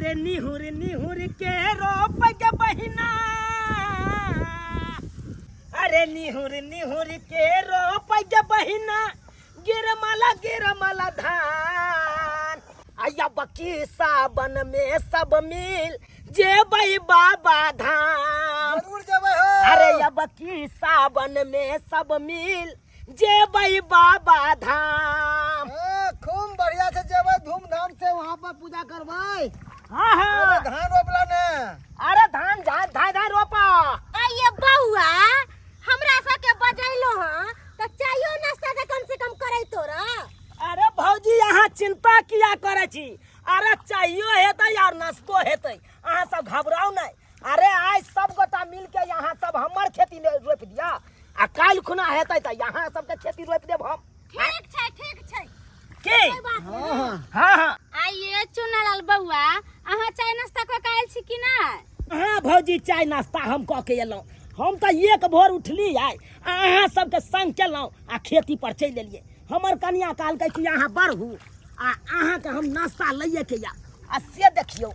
अरे निहुर निहुर के रोप के बहिना, अरे निहुर निहुर के रोप के बहिना, गिरमला गिरमला धान। आया बकी सावन में सब मिल जेबै बाबा धाम। जरूर जेबै हो। अरे अब की सावन में सब मिल जेबै बाबा धाम। ए, खूब बढ़िया से जेबै, धूमधाम से वहाँ पर पूजा करबै। हाँ हाँ। अरे धान रोपला ने? अरे धान धान धान धान रोपा। आइए बउआ, हमरा सबके बजैलो हँ तऽ चायो नाश्ता तऽ कम से कम करै तोरा। अरे भौजी, अहाँ चिंता किया करै छी? अरे चाहियो हेतै और नाश्तो हेतै, अहाँ सब घबराउ नहि। अरे आइ सब गोटा मिल के यहाँ सब हमर खेती में रोपि दिया, आ काल्हि खुना हेतै तऽ यहाँ सबके खेती रोपि देब हम। ठीक छै, ठीक छै। की? कोई बात नहीं। हाँ। हाँ हाँ। आइए चुनालाल बउआ, अहाँ चाय नाश्ता कऽ के आयल छी कि नहि? हाँ भौजी, चाय नाश्ता हम कऽ के एलहुँ। हम तऽ एक भोर उठली आइ, आ अहाँ सबके संग केलहुँ आ खेती पर चलि एलियै। हमर कनिया कहलकै कि अहाँ बढ़ू आ अहाँके हम नाश्ता लैए के या, आ से देखियौ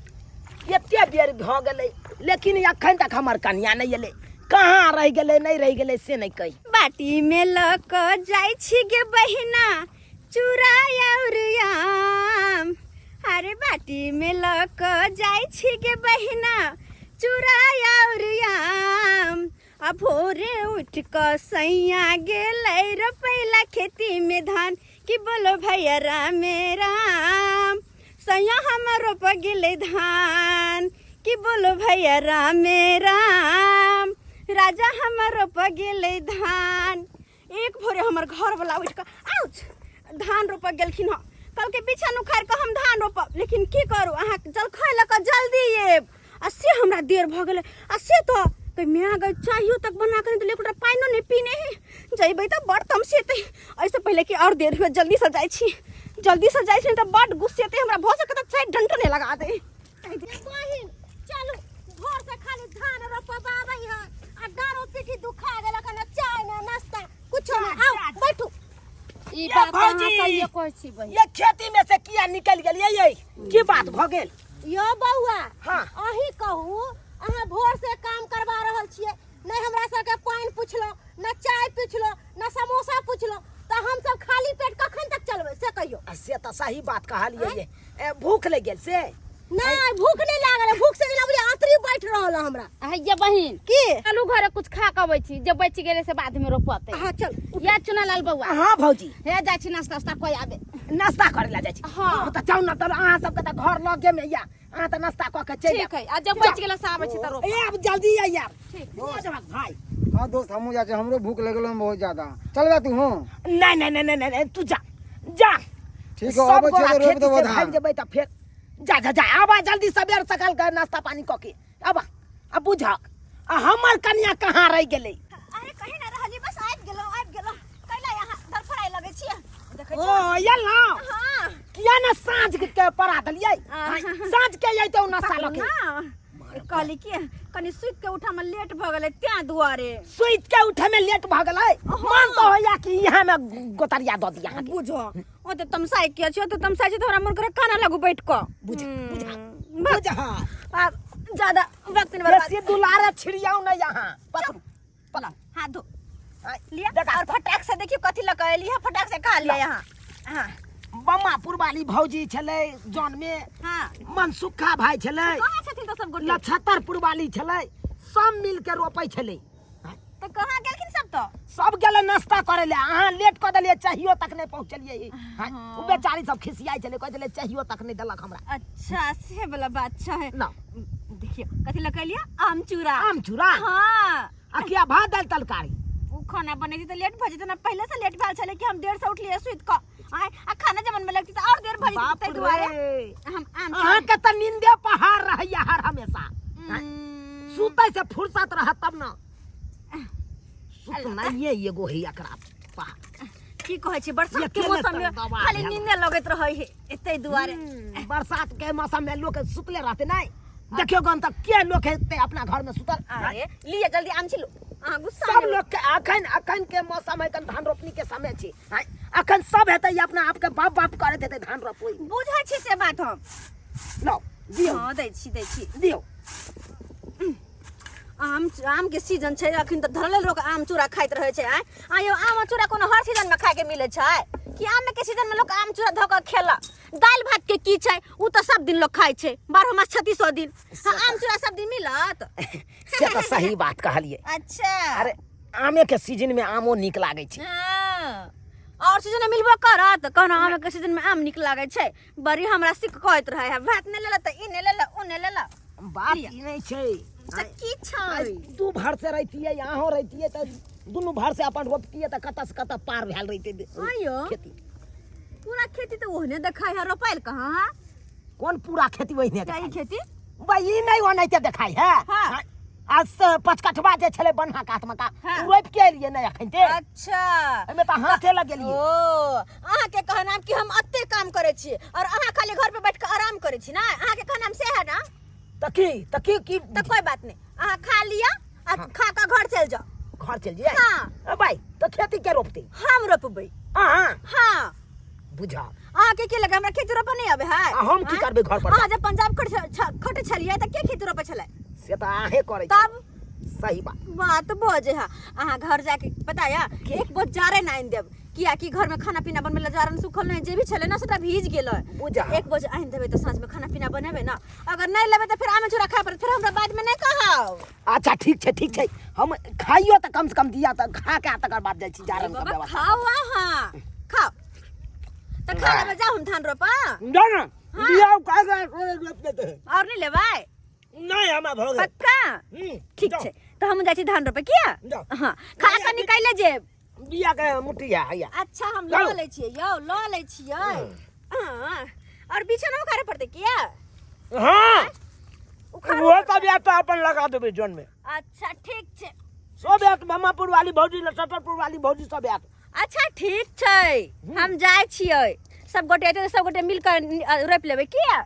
एते बेर भऽ गेलै, लेकिन एखन तक हमर कनिया नहि एलै। कहाँ रहि गेलै, नहि रहि गेलै से नहि कहि। बाटी में लऽ कऽ जाइ छी गे बहिना चूड़ा और आम। अरे बाटी में लऽ कऽ जाइ छी गे बहिना चूड़ा और आम। आ भोरे उठ कऽ सैया गेलै रोपैला खेती में धान, कि बोलो भैया रामे राम। सैया हमर रोप गेलै धान, कि बोलो भैया रामे राम। राजा हमर रोप गेलै धान। एक भोरे हमर घरवला उठि कऽ आउच धान रोपऽ गेलखिन हँ। कहलकै बिछन उखाड़ि कऽ हम धान रोपब, लेकिन की करू, अहाँ जलखै लऽ कऽ जल्दी आयब, आ से हमरा देर भऽ गेलै। आ से तऽ कहि माय गै, चायो तक बना कऽ नहि देलियै, एकोटा पानिओ नहि पीने है। जयबै तऽ बड़ तमसेतै। एहिसँ पहिले कि आओर देर हुए, जल्दीसँ जाइ छी, जल्दीसँ जाइ छी, नहि तऽ बड़ गुस्सेतै हमरा, भऽ सकत चाय डंटो नहि लगा दे। बहिन चलू, भोर से खाली धान रोपबाबै है आ डारो पीठी दुखा गेलक, न चाय न नाश्ता कुछो न। आउ बैठू। ई ये बात अहाँ भौजी! सहिए कहै छी बहिन। ये खेती में से किया निकल गेलियै ये? की बात भऽ गेल? यो बौआ, हाँ। अहीं कहू, अहाँ भोर से काम करवा रहल छियै, नहि हमरा सबके पानि पुछलहुँ, न चाय पुछलहुँ, न समोसा पुछलहुँ, तऽ हम सब खाली पेट कखन तक चलबै से कहियौ। आ से तऽ सही बात कहलियै ये। ए, भूख लागि गेल से? नहि, भूख नहि लागल है, भूख से जेना बुझाइ आंतरी बैठ रहल है हमरा। हे बहिन। की? चलू घरे कुछ खा के अबै छी, जे बचि गेलै से बाद में रोपतै। हाँ चल। या चुनालाल बौआ। हाँ भौजी। हे जाइ छी नाश्ता उस्ता कऽ आबे। नाश्ता करे ला जाइ छी? हाँ। तऽ जाउ ने, तऽ अहाँ सबके तऽ घर लगे में या, अहाँ तऽ नाश्ता कऽ के चलि ठीक है, आ जब बचि गेलै से आबै छी तऽ रोप। ए आब जल्दी आ यार। ठीक। भाई। हाँ दोस्त, हमहूँ जाइ छी, हमरो भूख लगल हन बहुत ज्यादा। चलबे तू? हूँ। नहीं नहीं नहीं नहीं नहीं, तू जा जा। ठीक है, सब अबै गोरा छियै तऽ रोपि खेती देबो से धान। भागि जेबै तऽ फेर जा जा जा, आबा जल्दी सबेर सकल के नाश्ता पानी कऽ के आबा। आ बुझक आ हमर कनिया कहाँ रहि गेलै? अरे कहीं ना रहली, बस आबि गेलहुँ, आबि गेलहुँ। कैला यहाँ धड़फड़ाइ लगै छियै? देखै ओ एलहुँ? हाँ। किया ने साँझ के पड़ा देलियै? साँझ के अइतौ नाश्ता लऽ के। ना, कहली कि कनि सुति के उठा में लेट भऽ गेलै तें दुआरे। सुति के उठे में लेट भऽ गेलै? मन तऽ होइया कि यहाँ में गोतरिया दऽ दिया अहाँके। बुझो, ओ तऽ तमसाइ के छै, ओ तऽ तमसाइ छै तऽ हमरा मन करे काना लगू बैठ कऽ। बुझ बुझ बस। बुझ। आब ज्यादा वक्त नहीं बर्बाद। बेसी दुलारे छिड़ियाउ ने यहाँ। पकड़ू पकड़ू। हाथ धो आँय, लिया देखा। और फटाक से देखियो कथी लऽ कऽ एली है, फटाक से खा लिया यहाँ। हाँ। बम्मापुर वाली भौजी छलै जौन में। हाँ। मनसुखा भाई छलै। कहाँ छथिन तो सब गोटे? नक्षत्रपुर वाली छलै, सब मिल के रोपै छलै। तऽ कहाँ गेलखिन सब? तऽ सब गेलै नाश्ता करे ले, अहाँ लेट कऽ देलियै, चाहियो तक नहि पहुँचलियै। हाँ, ओ बेचारी सब खिसियाइ छलै, कहै छलै चाहियो तक नहि देलक हमरा। अच्छा से वाला बात छै। ना। देखियो कथी लऽ कऽ एलियै, आम चूड़ा। आम चूड़ा? हाँ। आ किया भात दालि तरकारी? ओ खाना बनै छै तऽ लेट भऽ जेतै ने, पहिले से लेट भेल छलै कि हम देर से उठलियै सुति कऽ आय, आ खाना जब बनबै लगती तऽ और देर भऽ जेतै, बाप ताहि दुआरे रे, हम आम अहाँके तऽ नींदे पहाड़ रहैया हर हमेशा। सुतै से फुर्सत रहत तब ने। सुतनाइए एगो है एकरा पहाड़। की कहै छी, बरसात के अकेले मौसम में तऽ दबा खाली भेल। नींदे लगैत रहै है एते दुआरे। बरसात के मौसम में लोग सुतले रहते नहीं। देखियो गन तऽ के लोग हेतै अपना घर में सुतल? अरे लिअ जल्दी आम छिलू, अहाँ गुस्सा सब नहि। लोग के अखन अखन के मौसम है, धान रोपनी के समय छी। आँय, अखन सब हेतै अपना आप के बाप बाप करैत हेतै धान रोपै। बुझै छी से बात हम। लो। दियौ। हँ, दै छी, दै छी। दियौ। आम, आम के सीजन छै अखन, तऽ धरले लोक आम चूड़ा खाइत रहै छै। आँय आँय यौ, आम आ चूड़ा कोनो हर सीजन में खाय के मिलै छै कि? आम के सीजन में लोक आम चूड़ा धऽ कऽ खेलक। दालि भात के की छै, ओ तऽ सब दिन लोक खाइ छै, 12 मास 36 दिन। हाँ, आम चूड़ा सब दिन मिलत? से तऽ सही बात कहलियै। अच्छा। अरे, आमे के सीजन में आमो नीक लागै छै। हाँ, और सीजन में मिलबो करत? कहना आम के सीजन में आम नीक लागै छै। बड़ी हमरा सिख कहैत रहे है, भात नहि लेलक तऽ ई नहि लेलक, ओ नहि लेलक। बात लिअ। ई नहि छै। से की आइ छै? दू भर से रहितियै, अहों रहितियै, तऽ दुनू भर से अपन रोपतियै तऽ कतऽ से कतऽ पार भेल रहितै हाँ यौ। खेती। पूरा खेती तऽ ओहने देखाइ है, रोपाइल कहाँ है? कोन पूरा खेती ओहिने ई देखाइ? खेती। बा, ई नहि ओनाहिते देखाइ है। हाँ। आ से पचकठवा जे छलै बन्हा कात मे का, हाँ। ओ रोपि के एलियै नहि एखन ते। अच्छा। एहिमे तऽ हाथे लगेलियै। ओ, अहाँके कहनाम कि हम अते काम करै छी और अहाँ खाली घर पे बैठ के आराम करै छी ना? अहाँके कहनाम से है ना? तऽ की तऽ कोई बात नहीं, अहाँ खा लिअ आ खा के घर चलि जाओ। घर चलि जाए? हाँ। भाई, तऽ खेती के रोपतै? हम रोपबै। अहाँ? हाँ। बुझा। अहाँके की लगे, हमरा खेती रोपऽ नहीं आबै है? आ हम की आँय? करबै घर पर? अहाँ जब पंजाब खटै छलियै तऽ के खेती रोपै छलै? से तऽ अहें करै तब? सही बात। बात बजे है। अहाँ घर जाके पता या एक बोझ जारन आनि देब, कियाकि घर में खाना पीना बनबै ला जारन सुखल नहीं, जे भी छलै ना सबटा भीज गेलै। बुझा। एक बोझ आनि देबै तऽ साँझ में खाना पीना बनेबै ना। अगर नहीं लेबै तऽ फेर आमे चूड़ा खाय पड़त, फेर हमरा बाद में नहीं कहब। अच्छा, ठीक छै, ठीक छै। हम खाइयो तऽ कम से कम दिया तऽ खा के आ तकर बाद जाइ छी जारन के बाबा, व्यवस्था। खाओ, अहाँ खाओ तऽ खा लेबै। जाउ, हम धान रोपा। जा ना, दिया का का रोप देते हैं। और नहीं लेबै? नहीं, हमरा भऽ गेल। पक्का? हम्म। ठीक जाउ। छै, तऽ हम जाइ छी धान रोपे। किया? जाउ। हाँ, खा कऽ निकालि जेब। बिया के मुट्ठी है हैया। अच्छा, हम लऽ जाउ। लै छियै यौ, लऽ लै छियै। हाँ, और बिछौना उखाड़े पड़तै किया? हाँ। उखाड़े वो पड़तै? सब या तो अपन लगा देबै जन में। अच्छा, ठीक छै। सब आयत, मामापुर वाली भौजी, लटरपुर वाली भौजी सब आयत। अच्छा, ठीक छै, हम जाइ छियै। सब गोटे एतै तऽ सब गोटे मिल कऽ रोपि लेबै। किया?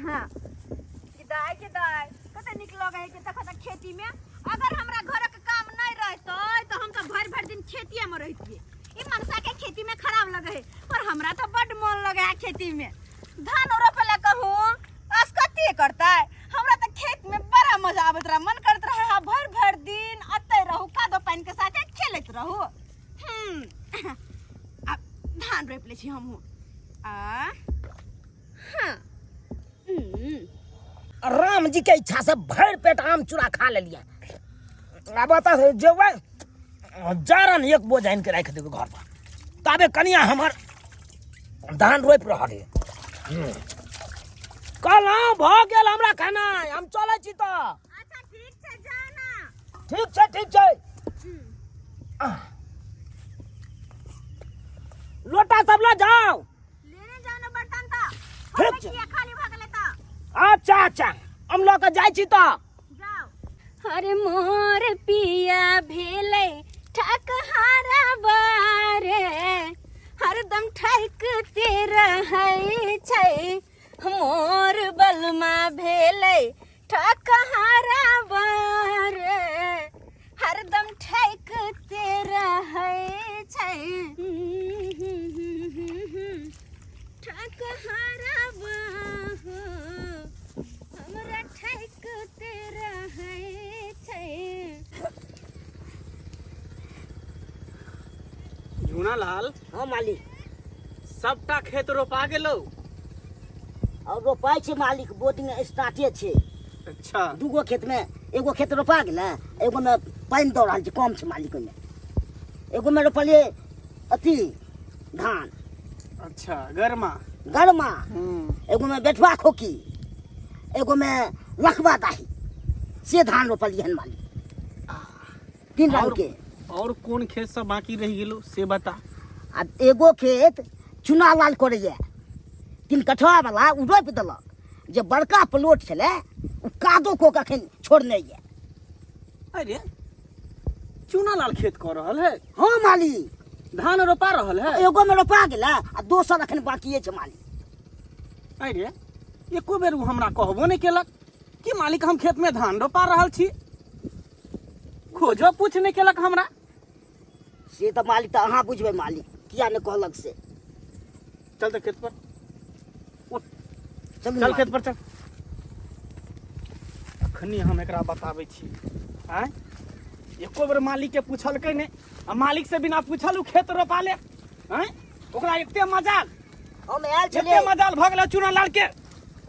हाँ के दाइ, के दाइ, कते नीक लगै है के देखऽ तऽ खेती में। अगर हमरा घरक काम नहीं रहतै तऽ हम तऽ भरि भरि दिन खेतिए में रहितियै। ई मनसा के खेती में खराब लगे है, पर हमरा तऽ बड्ड मन लगे है खेती में। धान रोपे ला कहूँ असकती करतै। हमरा तऽ खेत में बड़ा मजा आबैत रहे, मन करैत रहे हाँ भरि भरि दिन अतै रहू, कादो पानि के साथे खेलैत रहू। आब धान रोपि लै छी हमहूँ। आ हाँ। राम जी के इच्छा से भरि पेट आम चूड़ा खा लेलियै। आब ओतऽ जेबै, जारन एक बोझ आनि के राखि देबै घर पर। ताबे कनिया हमर धान रोपि रहल है। कहलहुँ, भऽ गेल हमरा खाना, हम चलै छी तऽ। अच्छा, ठीक छै, जा ना। ठीक छै, ठीक छै। लोटा सब लऽ जाउ। लेने जाओ ना बर्तन तऽ। ठीक छै। किया खाली भऽ गेलै तऽ। अच्छा अच्छा, हम लऽ कऽ जाइ छी तऽ। जाओ। अरे मोर पिया भेलै ठकहारा बारे, हरदम ठकते रहै छै। मोर बलमा भेलै ठकहारा बारे, हरदम ठकते रहै छै। ठकहारा हमरा ठकते रहै छै। झूना लाल। हाँ मालिक। सबटा खेत रोपा गेलो? और रोपाइ छै मालिक, बोर्डिंग स्टार्टे छै। अच्छा। दूगो खेत में, एगो खेत रोपा गेलै, एगो में पानि दऽ रहल छै, कम छै मालिक ओहिमे। एगो में रोपलियै अथी धान। अच्छा, गरमा। गरमा। हम्म। एगो में बेठवा खोकी, एगो में लखवा दाही, से धान रोपलियै हन मालिक, तीन रंग के। और कोन खेत सब बाकी रहि गेलो से बता। आ एगो खेत चुना लाल करैया, 3 कठवा वाला, ओ रोपि देलक। जे बड़का प्लॉट छलै ओ कादो कऽ के अखन छोड़ने यऽ। अरे, चूना लाल खेत कऽ रहल है? हाँ मालिक। धान रोपा रहल है? एगो में रोपा गेलै आ दोसर अखन बाकिए छै मालिक। अरे, एको बेर उ हमरा कहबो नहि केलक कि मालिक, हम खेत में धान रोपा रहल छी। खोजो पूछ नहि केलक हमरा। से तऽ मालिक तऽ अहाँ बुझबै मालिक, किया नहि कहलक से। चल तऽ खेत पर, उठ। चलू चल। मालिक। खेत पर चल। अखनी हम एकरा बताबै छी आँय एको बेर मालिकके पुछलकै नहि आ मालिक से बिना पूछल उ खेत रोपा ले आँय ओकरा एते मजाल हम आयल एते छलियै मजाल भऽ गेलै चूना लाल के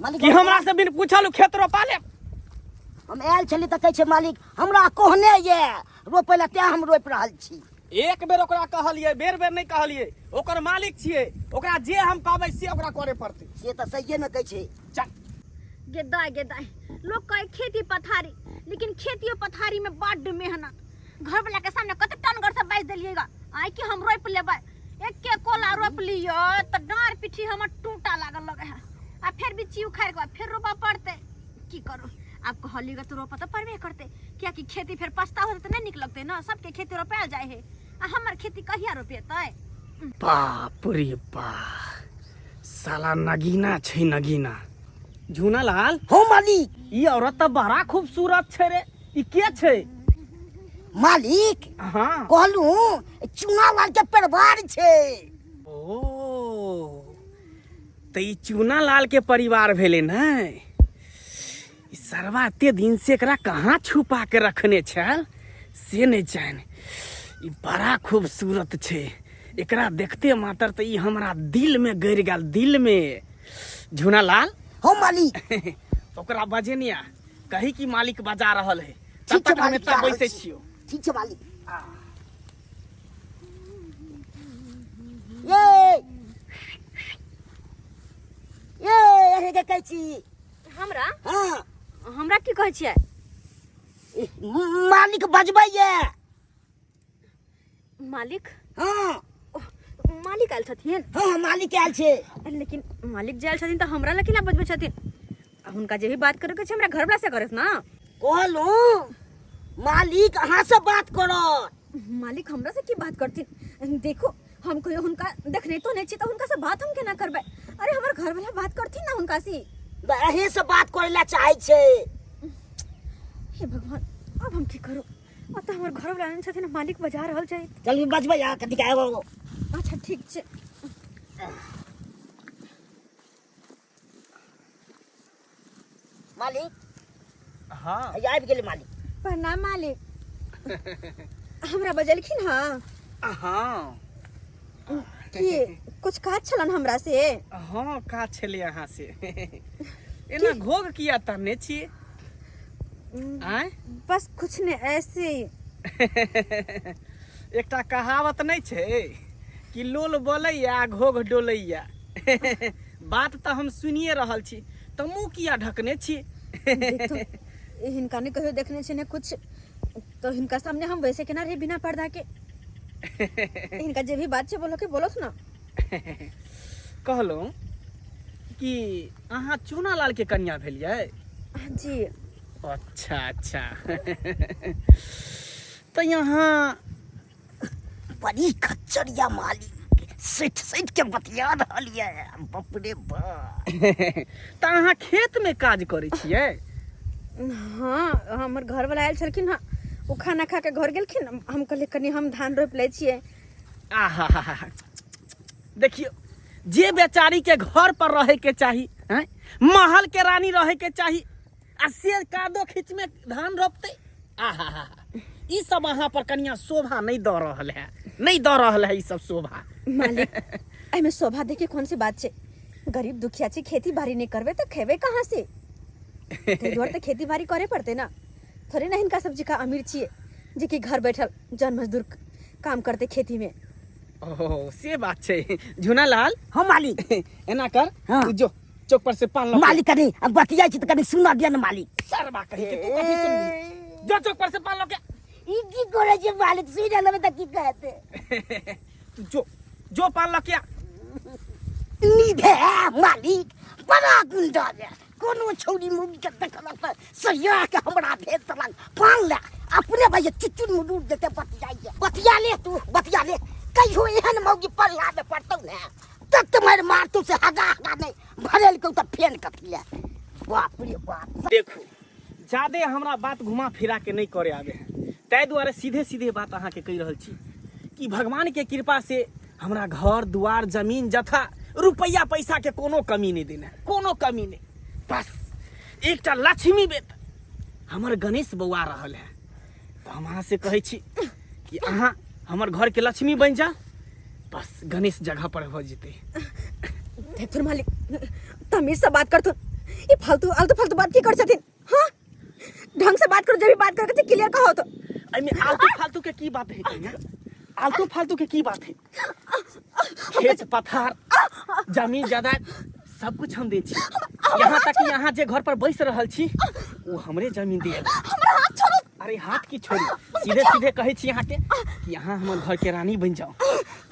मालिक कि हमरा से बिन पूछल उ खेत रोपा ले हम आयल छलियै तऽ कहै छै मालिक हमरा कहने ये रोपै लए तें हम रोपि रहल छी एक बेर ओकरा कहलियै बेर बेर नहि कहलियै ओकर मालिक छियै ओकरा जे हम कहबै से ओकरा करे पड़तै से तऽ सहिए ने कहै छै चल गे दाय गे दाय लोग कहे खेती पथारी लेकिन खेतियो पथारी में बड्ड मेहनत घर वाला के सामने कते टनगर से बाजि देलिएगा आइ कि हम रोपि लेबै एके कोला रोपि लियो तऽ डाँड़ पिट्ठी हमर टूटा लागल लगे है आ फेर बिच्ची उखाड़ि कऽ फेर रोपऽ पड़तै की करू आब कहलिएगा तऽ रोपऽ तऽ पड़बे करतै कियाकि खेती फेर पछता होतै तऽ नहि नीक लगतै ने सबके खेती रोपायल जाइ है आ हमर खेती कहिया रोपेतै बाप रे बा साला नगीना छै नगीना झूना लाल हो मालिक ई औरत तऽ बड़ा खूबसूरत छै रे ई के छै मालिक हाँ कहलू चूना लाल के परिवार छै ओ तऽ ई चूना लाल के परिवार भेलै ने ई सरवा एते दिन से एकरा कहाँ छुपा के रखने छल से नहि जानि ई बड़ा खूबसूरत छै एकरा देखते मात्र तऽ ई हमरा दिल में गड़ि गेल दिल में झूना लाल हो मालिक ओकरा बजेने आ कही कि मालिक बजा रहल है तब ठीक छै तक हम मालिक एतऽ जा रहल बैसै छी। छियौ ठीक छै मालिक ये ये अहे के कहै छी हमरा हाँ हमरा की कहै छियै मालिक बजबैये मालिक हाँ मालिक आयल छथिन हाँ मालिक आयल छै लेकिन मालिक जे आयल छथिन तऽ हमरा लए केना बजबै छथिन आ हुनका जे भी बात करैके छै हमरा घरवला से करत ना कहलहुँ मालिक अहाँ से बात करत मालिक हमरा से की बात करथिन देखो हम कहियो हुनका देखने तो नहीं छी तऽ हुनका से बात हम केना करबै अरे हमर घरवला बात करथिन ना हुनका से अहीं से बात करे ला चाहे छै हे भगवान अब हम की करू अब तऽ हमर घरवला आयल छथिन मालिक बजा रहल छै चल बजबै अहाँ कथी आबो अच्छा ठीक छै मालिक हाँ हैया आबि गेलै मालिक प्रणाम मालिक हमरा बजलखिन हँ हाँ कि कुछ काज छलन हमरा से हाँ का छलै अहाँ से एना घोघ किया तने छी आँय बस कुछ नहीं ऐसे ही एकटा कहावत नहि छै कि लोल बोलैया आ घोघ डोलैया बात तऽ हम सुनिए रहल छी तऽ मुँह किया ढकने छी देखतो हिनका ने कहियो देखने छै ने कुछ तो हिनका सामने हम वैसे केना रही बिना पर्दा के हिनका जे भी बात छै बोलो के बोलो ना कहलहुँ कि अहाँ चूना लाल के कन्या भेलियै जी अच्छा अच्छा तऽ यहाँ बड़ी खच्चरिया मालिक सठि सठि के बतिया रहल ये बाप रे बाप तऽ अहाँ खेतमे काज करै छियै हाँ हमर घर वाला आयल छलखिन हँ ओ खाना खा के घर गेलखिन हम कहलियै कनि हम धान रोपि लै छियै आहा देखियौ जे बेचारी के घर पर रहे के चाही हैं महल के रानी रहे के चाही आ से कादो खींच में धान रोपते आहा ई सब अहाँ पर कनिया शोभा नहीं दऽ रहल है नहीं दऽ रहल है ई सब शोभा मालिक एहिमे शोभा देखे कौन सी बात छै गरीब दुखिया छै खेती बाड़ी नहीं करबे तऽ खेबे कहाँ से ताहि दुआरे तऽ खेती बाड़ी करे पड़ते ना थोड़े ना हिनका सब जकाँ अमीर छियै जे कि घर बैठल जन मजदूर काम करते खेती में ओ से बात छै झुना लाल हम मालिक एना कर हाँ। तू जो चौक पर से पान लऽ के मालिक कनी अब बतियाइ छी तऽ कनी सुना दिअ ने मालिक सरबा कही के तू कथी सुनबी जो चौक पर से पान लऽ के ई की करै छै मालिक सुनि लेबै तऽ की कहतै तू जो जो पान लऽ के आ। निधे मालिक बड़ा गुंडा ये कोनो छौरी मुड़ी के देखलक तऽ सरिया के हमरा भेज देलक पान ले अपने भैया चुचुन मुडुर जेते बतियाइए बतिया ले तू बतिया ले कहियो एहन मौगी पल्ला में पड़तौ ने तत मार मारतौ से हगा हगा नहीं भरेल के तऽ फेन कथी ले बाप रे बाप देखू जादे हमरा बात घुमा फिरा के नहीं करे आबे है ताहि दुआरे सीधे सीधे बात अहाँके कहि रहल छी कि भगवान के कृपा से हमरा घर दुआर जमीन जथा रुपैआ पैसा के कोनो कमी नहीं देने है कोनो कमी नहीं बस एकटा लक्ष्मी बेटा हमर गणेश बौआ रहल है। तऽ हम अहाँ से कहै छी कि अहाँ हमर घर के लक्ष्मी बनि जाउ, बस गणेश जगह पर हो जेतै। देखथुन मालिक, तमीज से बात करथुन। ई फालतू आलतू फालतू बात की कर छथिन? हाँ, ढंग से बात करो, जब भी बात करके क्लियर कहो तो। एहिमे आलतू फालतू के की बात है कन्या? आलतू फालतू के की बात है? खेत पथार जमीन जायदाद सब कुछ हम दै छी। यहाँ तक कि अहाँ जे घर पर बैस रहल छी ओ हमरे जमीन दियल। अरे हाथ की छोड़ी, सीधे सीधे कहै छी अहाँके कि अहाँ हमर घर के रानी बनि जाउ,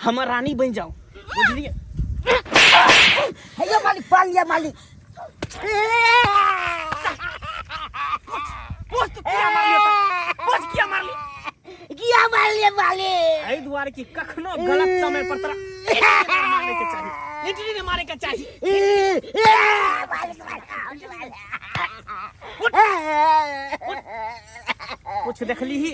हमर रानी बनि जाउ, बुझलियै? हेयो मालिक, पाल लिया मालिक। पोस्ट तो किया मारलियै तऽ? पोस्ट किया मारली? किया मारलियै मालिक? एहि दुआरे कि कखनो गलत समय पर तोरा लिटरी नहि मारे के चाही, लिटरी नहि मारे के चाही। कुछ देखली ही?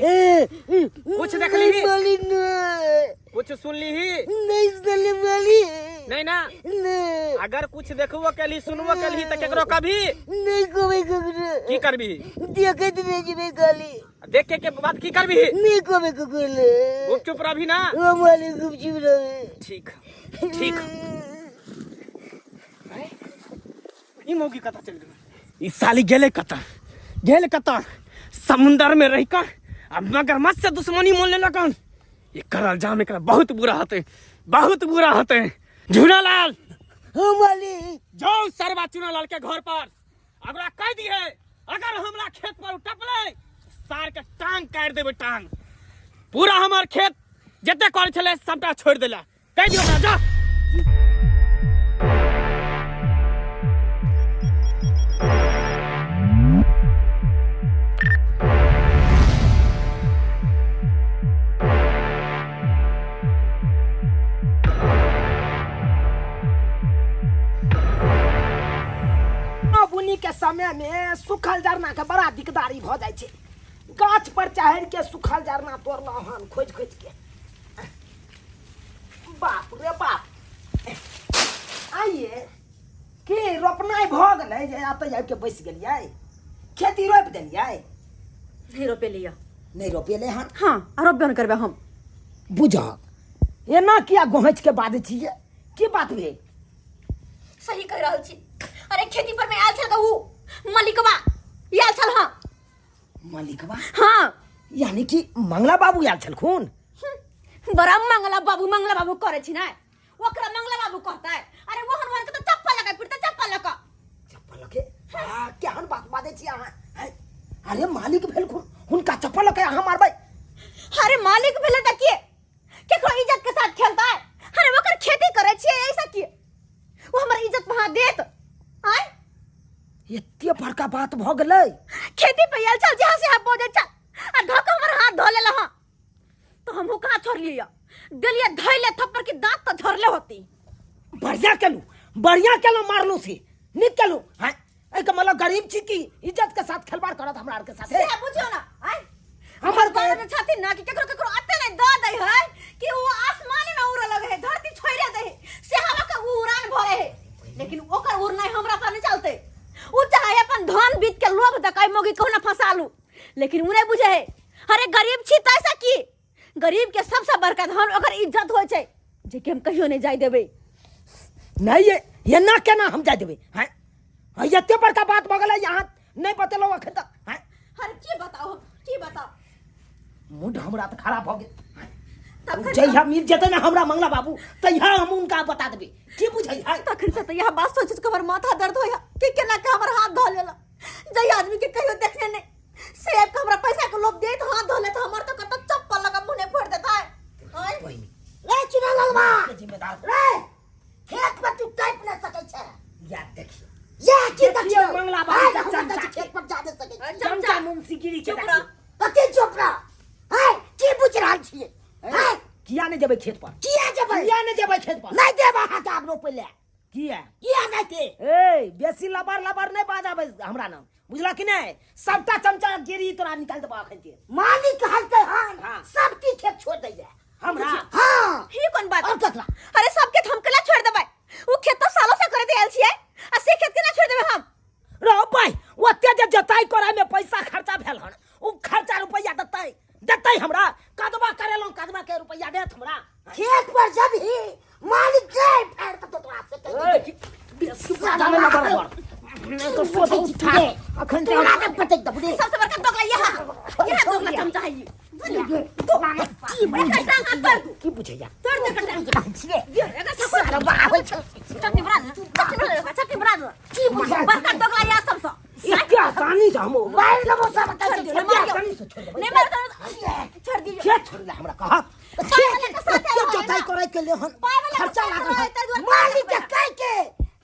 कुछ देखली ही? मालिक नहीं। कुछ सुनली ही? नहीं सुनली मालिक। नहीं ना? नहीं। अगर कुछ देखबो केली सुनबो केली तऽ केकरो कभी नहीं कहबै ककरो। की करबी? देखैत रहि जेबै खाली। देखे के बाद की करबी? नहीं कहबै ककरो ले। गुपचुप रहबी ना? ओ मालिक गुपचुप रहबै। ठीक ठीक। ई मौगी कतऽ चलि गेलै? ई साली गेलै कतऽ? गेल कतऽ? समुंदर में रहि कऽ आ मगरमच्छ से दुश्मनी मोल लेलक हन। एकर अंजाम एकरा बहुत बुरा होतै, बहुत बुरा होतै। झूनालाल। हाँ मालिक। जाओ सरवा चूनालाल के घर पर, अगला कह दिए अगर हमरा खेत पर टपले सार के टांग काटि देबै, टांग। पूरा हमर खेत जते करै छलै सबटा छोड़ि देला, कह दियो ओकरा, जा। बुनी के समय में सूखल जरना के बड़ा दिकदारी भ जाइ छै। गाछ पर चढ़ि के सूखल जरना तोड़लहुँ हन खोजि खोजि के। बाप रे बाप, आइए की रोपनाइ भऽ गेलै जे एतऽ आबि के बैस गेलियै? खेती रोपि देलियै? नहीं रोपेलियै। नहीं रोपेलै हन? हाँ, आ रोपबे नहि करबै हम। बुझक एना किया गोहैच के बाजै छियै? की बात भेल? सही कहि रहल छी। अरे खेती पर में आयल छल ऊ मलिकवा आयल छल। हाँ मलिकवा? हाँ। यानी कि मंगला बाबू आयल छलखुन? बड़ा मंगला बाबू मंगला बाबू करे छी ना, ओकरा मंगला बाबू कहता है। अरे वो हनुमान के तो चप्पल लगा फिरते, चप्पल लगा। चप्पल लगे? आ, केहन बात बाजै छी अहाँ? हैं? अरे मालिक भेलखुन, हुनका चप्पल लके अहाँ मारबै? अरे मालिक भेले त के केकरो इज्जत के साथ खेलता है? अरे ओकर खेती करे छियै, ऐसा के वो हमर इज्जत वहां देत? आय एते बड़का बात भ गेलै? खेती पे आयल चल जहां से आप बोझे चल आ धक हमर हाथ धो लेला। हां तो हमहू कहाँ छोड़लियै, देलियै धैले थप्पड़ के दांत तो झरले होती। बढ़िया केलू, बढ़िया केलू, मारलू से नीक केलू। हैं, एहिके मतलब गरीब छी कि इज्जत के साथ खिलवाड़ करत हमरा आर के साथे? से बुझियो ना। आय हमर बारे में छथिन ना कि केकरो केकरो अते नहीं the they है कि वो आसमान में उड़े लगे है, धरती छोड़े दे है, से हवा के उ उड़ान भरे है, लेकिन ओकर उड़नाइ हमरा पर नहीं चलते। उ चाहे अपन धन बीत के लोभ दकाई मोगी कहुना फंसा लू, लेकिन उ नहीं बुझे है। अरे गरीब छी तैसा की गरीब के सबसे बड़का धन ओकर इज्जत होइ छै, जे कि हम कहियो नहीं जाय देबै। नहीं, ये ना केना हम जाय देबै? हैं, हाँ, एते बड़का बात भऽ गेलै, यहाँ नहीं बतेलहुँ अखन तक। हैं? अरे की बताओ, की बताओ, मूड हमरा तऽ खराब भऽ गेल। तखन जहिया मिल जेतै ने हमरा मंगला बाबू तहिया हम हुनका बता देबै। की बुझै है? तखन से तऽ यह बात सोच के हमर माथा दर्द होया कि केना के हमर हाथ धो लेला। जहिया आदमी के कहियो देखने नहीं से आबि के हमरा पैसा के लोभ देत हाथ धो लेत, हमर तऽ कतऽ चप्पल लगा मुँह नहि फोड़ देता है। आँय? बहिनी रे चुनाललवा के जिम्मेदार रे, खेत पर तू टैप नहीं सकै छै। याद देखियो, या की देखियो देखियो मंगला बाबू के हम चमचा। तऽ खेत पर जा नहीं सकै छी। चमचा मुंशीगिरी के चुप देखियो। रह। कथी चुप रह? हैं, की बुझ रहल छियै? हैं, किया नहीं जेबै खेत पर? किया जेबै? किया नहीं जेबै खेत पर? नहीं देब अहाँके आब रोपै लए। किया? किया नहीं दे? ए बेसी लबर लबर नहीं बाजाबै हमरा नाम, बुझला कि नहीं? सबटा चमचा गिरी तोरा निकाल देबो अखन के। मालिक कहलकै हन हाँ। सब की खेत छोड़ दैया हमरा? हाँ। ही कोन बात? और ककरा? अरे सब खेत हम केना छोड़ देबै? उ खेत तो सालों से करैत आयल छियै, आ से खेत केना छोड़ देबै हम? रो भाई, ओते जे जोताई करे में पैसा खर्चा भेल हन उ खर्चा रुपैया देतै देतै हमरा कदवा करेलहुँ कदवा के रुपैया देत हमरा खेत पर जब ही मालिक गए फाड़ के तो तोरा से कहि ए, बेसी जाने ना बराबर नहीं तो सोचै छी ठाक अखन तऽ तोरा के पटक दबु रे सबसे बड़का दोगला यहाँ यहाँ दोगला चमचा है ये तोरा के की एकर टांग हाथ तोड़ दू की बुझैया तोड़ दे एकर टांग छियै एकर सब सारा आबै छै चटनी बना दे चटनी बना दे चटनी बना दे की बुझै बड़का दोगला यहाँ सबसे एते आसानी से हम मारि देबो सब छोड़ दियो, एते मार दियो। आसानी से छोड़ देबै नहीं मार तो छोड़ दीजिए के छोड़ला हमरा कह पाय वाला के साथ एते जोताई करे के ले हन पाय वाला के खर्चा साथ लागल रहे, हन ताहि दुआरे मालिक के कहि के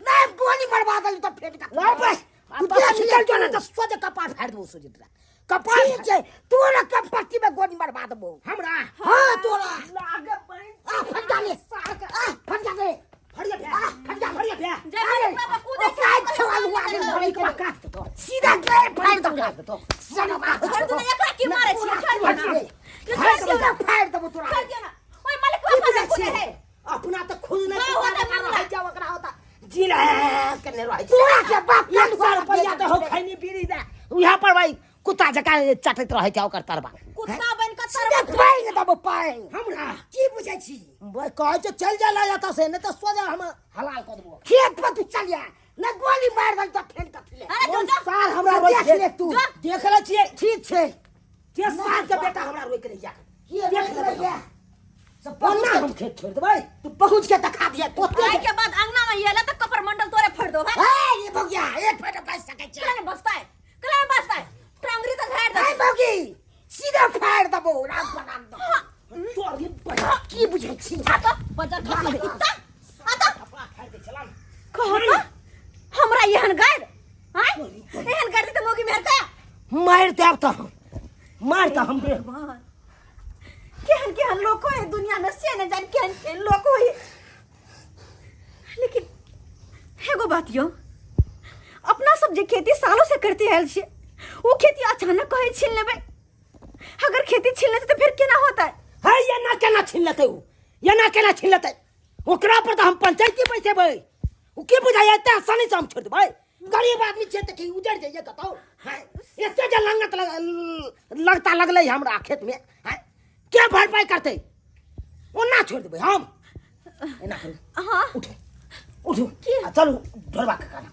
नहीं गोली मरवा देली तो फेंक दे ना बस तू तू देख निकल ले जो ना तो सोझे कपार फाड़ देबो सोझे तोरा कपार ठीक छै तोरा कम पट्टी में गोली मरवा देबो हमरा हाँ तोरा लागे बहिन आ फट जा ले आ फट जा ले फड़िया भे आ फट जा फड़िया भे जय अरे बाबा कूदे ओ छवाल हुआ के फड़िया के काट दे तो सीधा गए फाड़ दो काट दे तो सनो छोड़ दो ना एकरा की मारे छी छोड़ दो ना फाड़ सीधा फाड़ देबो तोरा छोड़ दियो ना ओए मालिक बाबा कूदे है अपना तो खुद नहीं वाह, होता मामला। जाओ ओकरा होता जी रहे करने रहे तोरा के बाप एक सौ रुपया तो हो खैनी बीड़ी दे उहाँ पर भाई कुत्ता जकाँ चटैत रहै छै ओकर तरबा कुत्ता बन के सीधा तरबा पाएंगे तब पाएंगे हमरा की बुझै छी भाई कहै छै चलि जा ला एतऽ से नहि तऽ सोझा हम हलाल कऽ देबो खेत पर तू चल जा न गोली मार दल तो फेंक कथी ले अरे जो जो साल हमरा से रोक देख ले तू। देख ले छियै ठीक छै के साल के बेटा हमरा रोक रहिया ये देख देख लेबै ले सब कोना हम खेत छोड़ देबै तू पहुंच के दिखा दिया तोते आइ के बाद अंगना में येला त कपर मंडल तोरे फोड़ दो भाई ए ये भौगिया एक फट बच सकै छै कला ने बसता है कला ने बसता है टांगरी त झाड़ ए दे भौगी सीधा फाड़ दबो राम प्रणाम दो तोर ये बड़ा की बुझै छी आ तो बजर खा कुत्ता आ तो कपड़ा फाड़ दे चला कहो तो हमरा एहन गाइड आय एहन गाइड त मोगी मेहर का मार देब तऽ हम मार तऽ हम देब भगवान केहन केहन लोग होय दुनिया में से न जान केहन केहन लोग होय लेकिन एगो बात यो अपना सब जे खेती सालों से करते आयल छियै ओ खेती अचानक कहे छीन लेबै अगर खेती छीन लेतै तऽ फेर केना होतै है एना केना छीन लेतै उ एना केना छीन लेतै ओकरा पर तऽ हम पंचायती बैसेबै उ की बुझाइए एते आसानी से हम छोड़ि देबै गरीब आदमी छियै तऽ की उजड़ जाइए कतौ हैं एते जे लंगत लगता लगलै हमरा खेतमे हैं के भरपाई करतै ओना छोड़ि देबै हम एना करू हाँ उठू उठू की? आ चलू ढोरबा के कान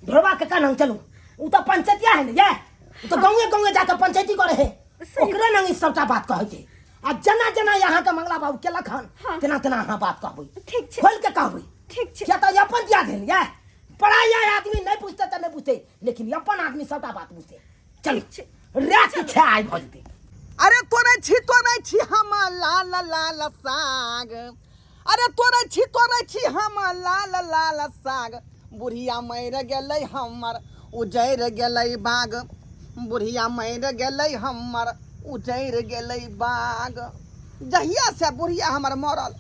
ढोरबा के कान हम चलू उ तऽ पंचायतिया है ने ये उ तऽ गाँवे गाँवे जाके पंचायती करे है सही। ओकरे नंग ई सबटा बात कहै छै आ जेना जेना यहाँ के मंगला बाबू केलक हन हाँ। तेना तेना अहाँ बात कहबै ठीक छै खोल के कहबै ठीक छै किया तऽ अपन दिया भेल ये पराया आदमी नहीं पूछते तऽ नहीं पूछते लेकिन अपन आदमी सबटा बात पूछते चलू ठीक छै। रात के आइ भऽ जेतै अरे तोरे छी तोरे छी हम लाल लाल साग अरे तोरे छी तोरे छी हम लाल लाल साग बुढ़िया मरि गेलै हमर उजैर गेलै बाग बुढ़िया मरि गेलै हमर उजैर गेलै बाग जहिया से बुढ़िया हमर मरल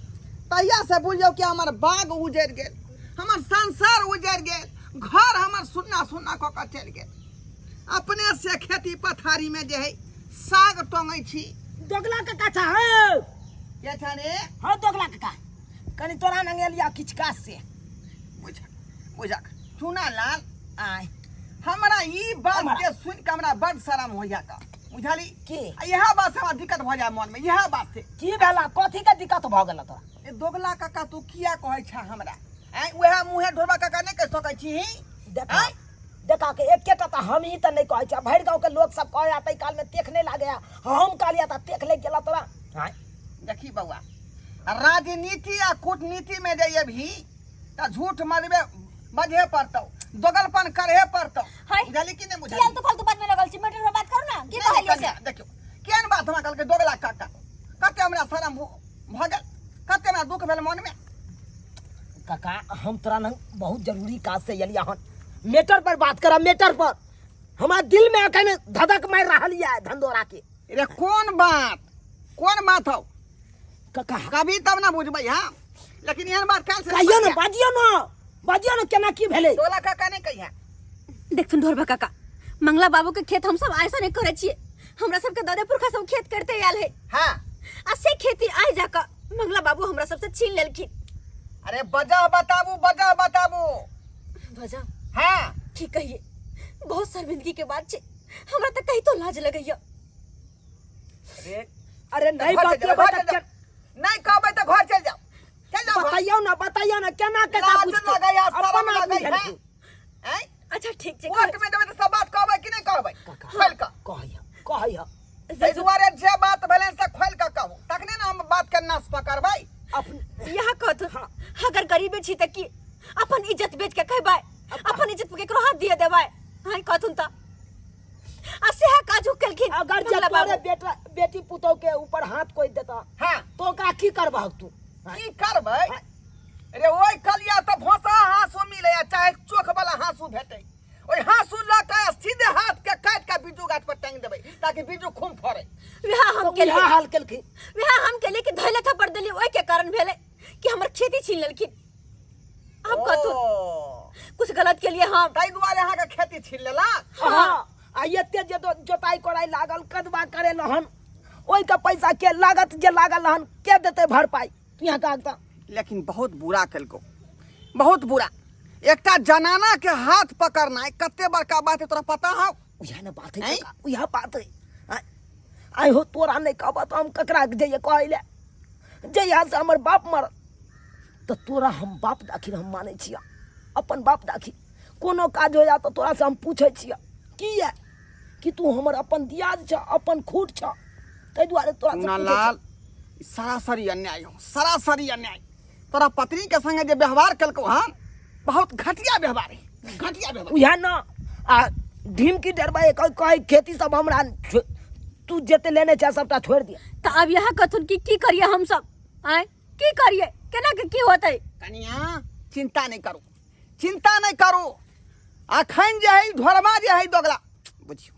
तहिया से बुझियौ कि हमर बाग उजैर गेल हमर संसार उजैर गेल घर हमर सुन्ना सुन्ना कऽ कऽ चलि गेल अपने से खेती पथारी में जे है साग टंगै छी दोगला काका छा हौ के छा रे हौ दोगला काका कनि तोरा नंगेलिया किछु काज से बुझक बुझक चुना लाल आय हमरा ई बात हमरा। के सुन के हमरा बड शरम होइया का बुझली की? आ इएह बात से हमरा दिक्कत भऽ जाय मन में इएह बात से की भेला कथी के दिक्कत भऽ गेल तोरा ए दोगला काका तू किया कहै छा हमरा आँय उएह मुँहे ढोरबा काका नहि कहि सकै छी देखा आँय देखा के एकेटा तऽ हम ही तऽ नहि कहै छी भरि गाँव के लोक सब कहै ताहि काल में तेख नहि लागैया हम कहलियै तऽ तेख लागि गेला तोरा आँय देखी बौआ राजनीति आ कूटनीति में जे अभी तऽ झूठ मरबे बजहे पड़तौ दोगलपन करहे पड़तौ हाय। बुझली कि नहि बुझली किया तो फालतू बात में लगल छी मैटर पर बात करू ना की नहि, कहलियै कनिया, से देखियौ केहन बात हमरा कहलकै दोगला काका कते हमरा शरम भऽ गेल कते हमरा दुख भेल मनमे काका हम तोरा लग बहुत जरूरी काज से एलियै हन मेटर पर बात करब मेटर पर हमरा दिल में अखन धधक मारि रहल यऽ धंधोरा के रे कोन बात कोन बात हौ काका कभी तब ना बुझबै हाँ लेकिन एहन बात काल्हि से कहियो ने बाजियो ने बाजियो ने केना की भेलै टोला काका नहि कहिया देखथुन ढोरबा काका मंगला बाबू के खेत हम सब ऐसा नहीं करे छियै हमरा सबके दादा पुरखा सब खेत करते आयल है हाँ आ से खेती आइ जाकऽ मंगला बाबू हमरा सबसे छीन लेलखिन अरे वजह बताबू वजह बताबू वजह हाँ की कहिए बहुत शर्मिंदगी के बात छै, हमरा तऽ कहितो लाज लगैया। अरे अरे नहीं घर चलि बतेबै जाउ, घर तऽ चलि जाउ। नहीं कहबै तऽ घर चलि जाउ, चलि जाउ घर। बतैयौ ना, बतैयौ ना, केना के लाज पूछतै? लगैया, अपन शरम आदमी लगै है। भेलखिन। आँय? अच्छा ठीक छै। कोर्ट में जेबै तऽ सब बात कहबै कि नहि कहबै? खोलि कऽ। कहैया कहैया। ताहि दुआरे जे बात भेलै से खोलि कऽ कहू, तखने ने हम बात के नाश पकड़बै। अपन यहाँ कहत, अगर गरीबे छी तऽ की अपन इज्जत बेच के कहबै? अपन इज्जत पे केकरो हाथ दिए देबै? हाँ कहथुन तऽ आ सेहा काज ओ केलखिन। अगर जे मंगला तोरे बाबू। बेटा बेटी पुतोह के ऊपर हाथ कोई देता, हाँ, तो ओकरा की करबहक तू? की करबै रे? ओहि कलिया तऽ भोसा हाँसू मिलै चाहे चोख वाला हाँसू भेटै, ओहि हाँसू लऽ कऽ सीधे हाथ के काटि कऽ बिज्जू गाछ पर टांगि देबै ताकि बिज्जू खून फड़ै। वएह हम तो केलियै। उएह हाल केलखिन। वएह हम केलियै कि धैले थप्पड़ देलियै, ओहि के कारण भेलै कि हमर खेती छीन लेलखिन। हम कथु ओ, कुछ गलत केलियै हम? ताहि दुआरे अहाँके खेती छीन लेलक। हाँ, आ एते जे जोताई कोड़ाई लागल, कदवा करे लहन, ओहि के पैसा के लागत जे लागल हन के देते भरपाई? तू यहाँ कागता। लेकिन बहुत बुरा केलको, बहुत बुरा। एकटा जनाना के हाथ पकड़नाइ कते बड़का बात है, तोरा पता हौ? उएह ने बात है आँय? काका, उएह बात है। आँय, आइ हो तोरा नहीं कहबह तऽ हम ककरा जइए कहै लए? जहिया से हमर बाप मरल तऽ तोरा हम बाप दाखिल हम मानै छियह, अपन बाप दाखिल। कोनो काज हो जा तऽ तोरा से हम पूछै छियह, किया कि तू हमर अपन दियाद छह, अपन खूट छह, ताहि दुआरे तोरा से पूछै लाल, ई सरासरी अन्याय हो, सरासरी अन्याय। तोरा पत्नी के संगे जे व्यवहार केलको हन, बहुत घटिया व्यवहार है, घटिया व्यवहार। उएह न आ ढिमकी डरबै कह कहे खेती सब हमरा तू जते लेने छै सबटा छोड़ि दिया। तऽ आब यहाँ कथुन कि की करिए हम सब? आँय की करिए, केना के की होतै? कनिया चिंता नहीं करू, चिंता नहीं करू। अखन जे है ढोरबा जे है दोगला, बुझियो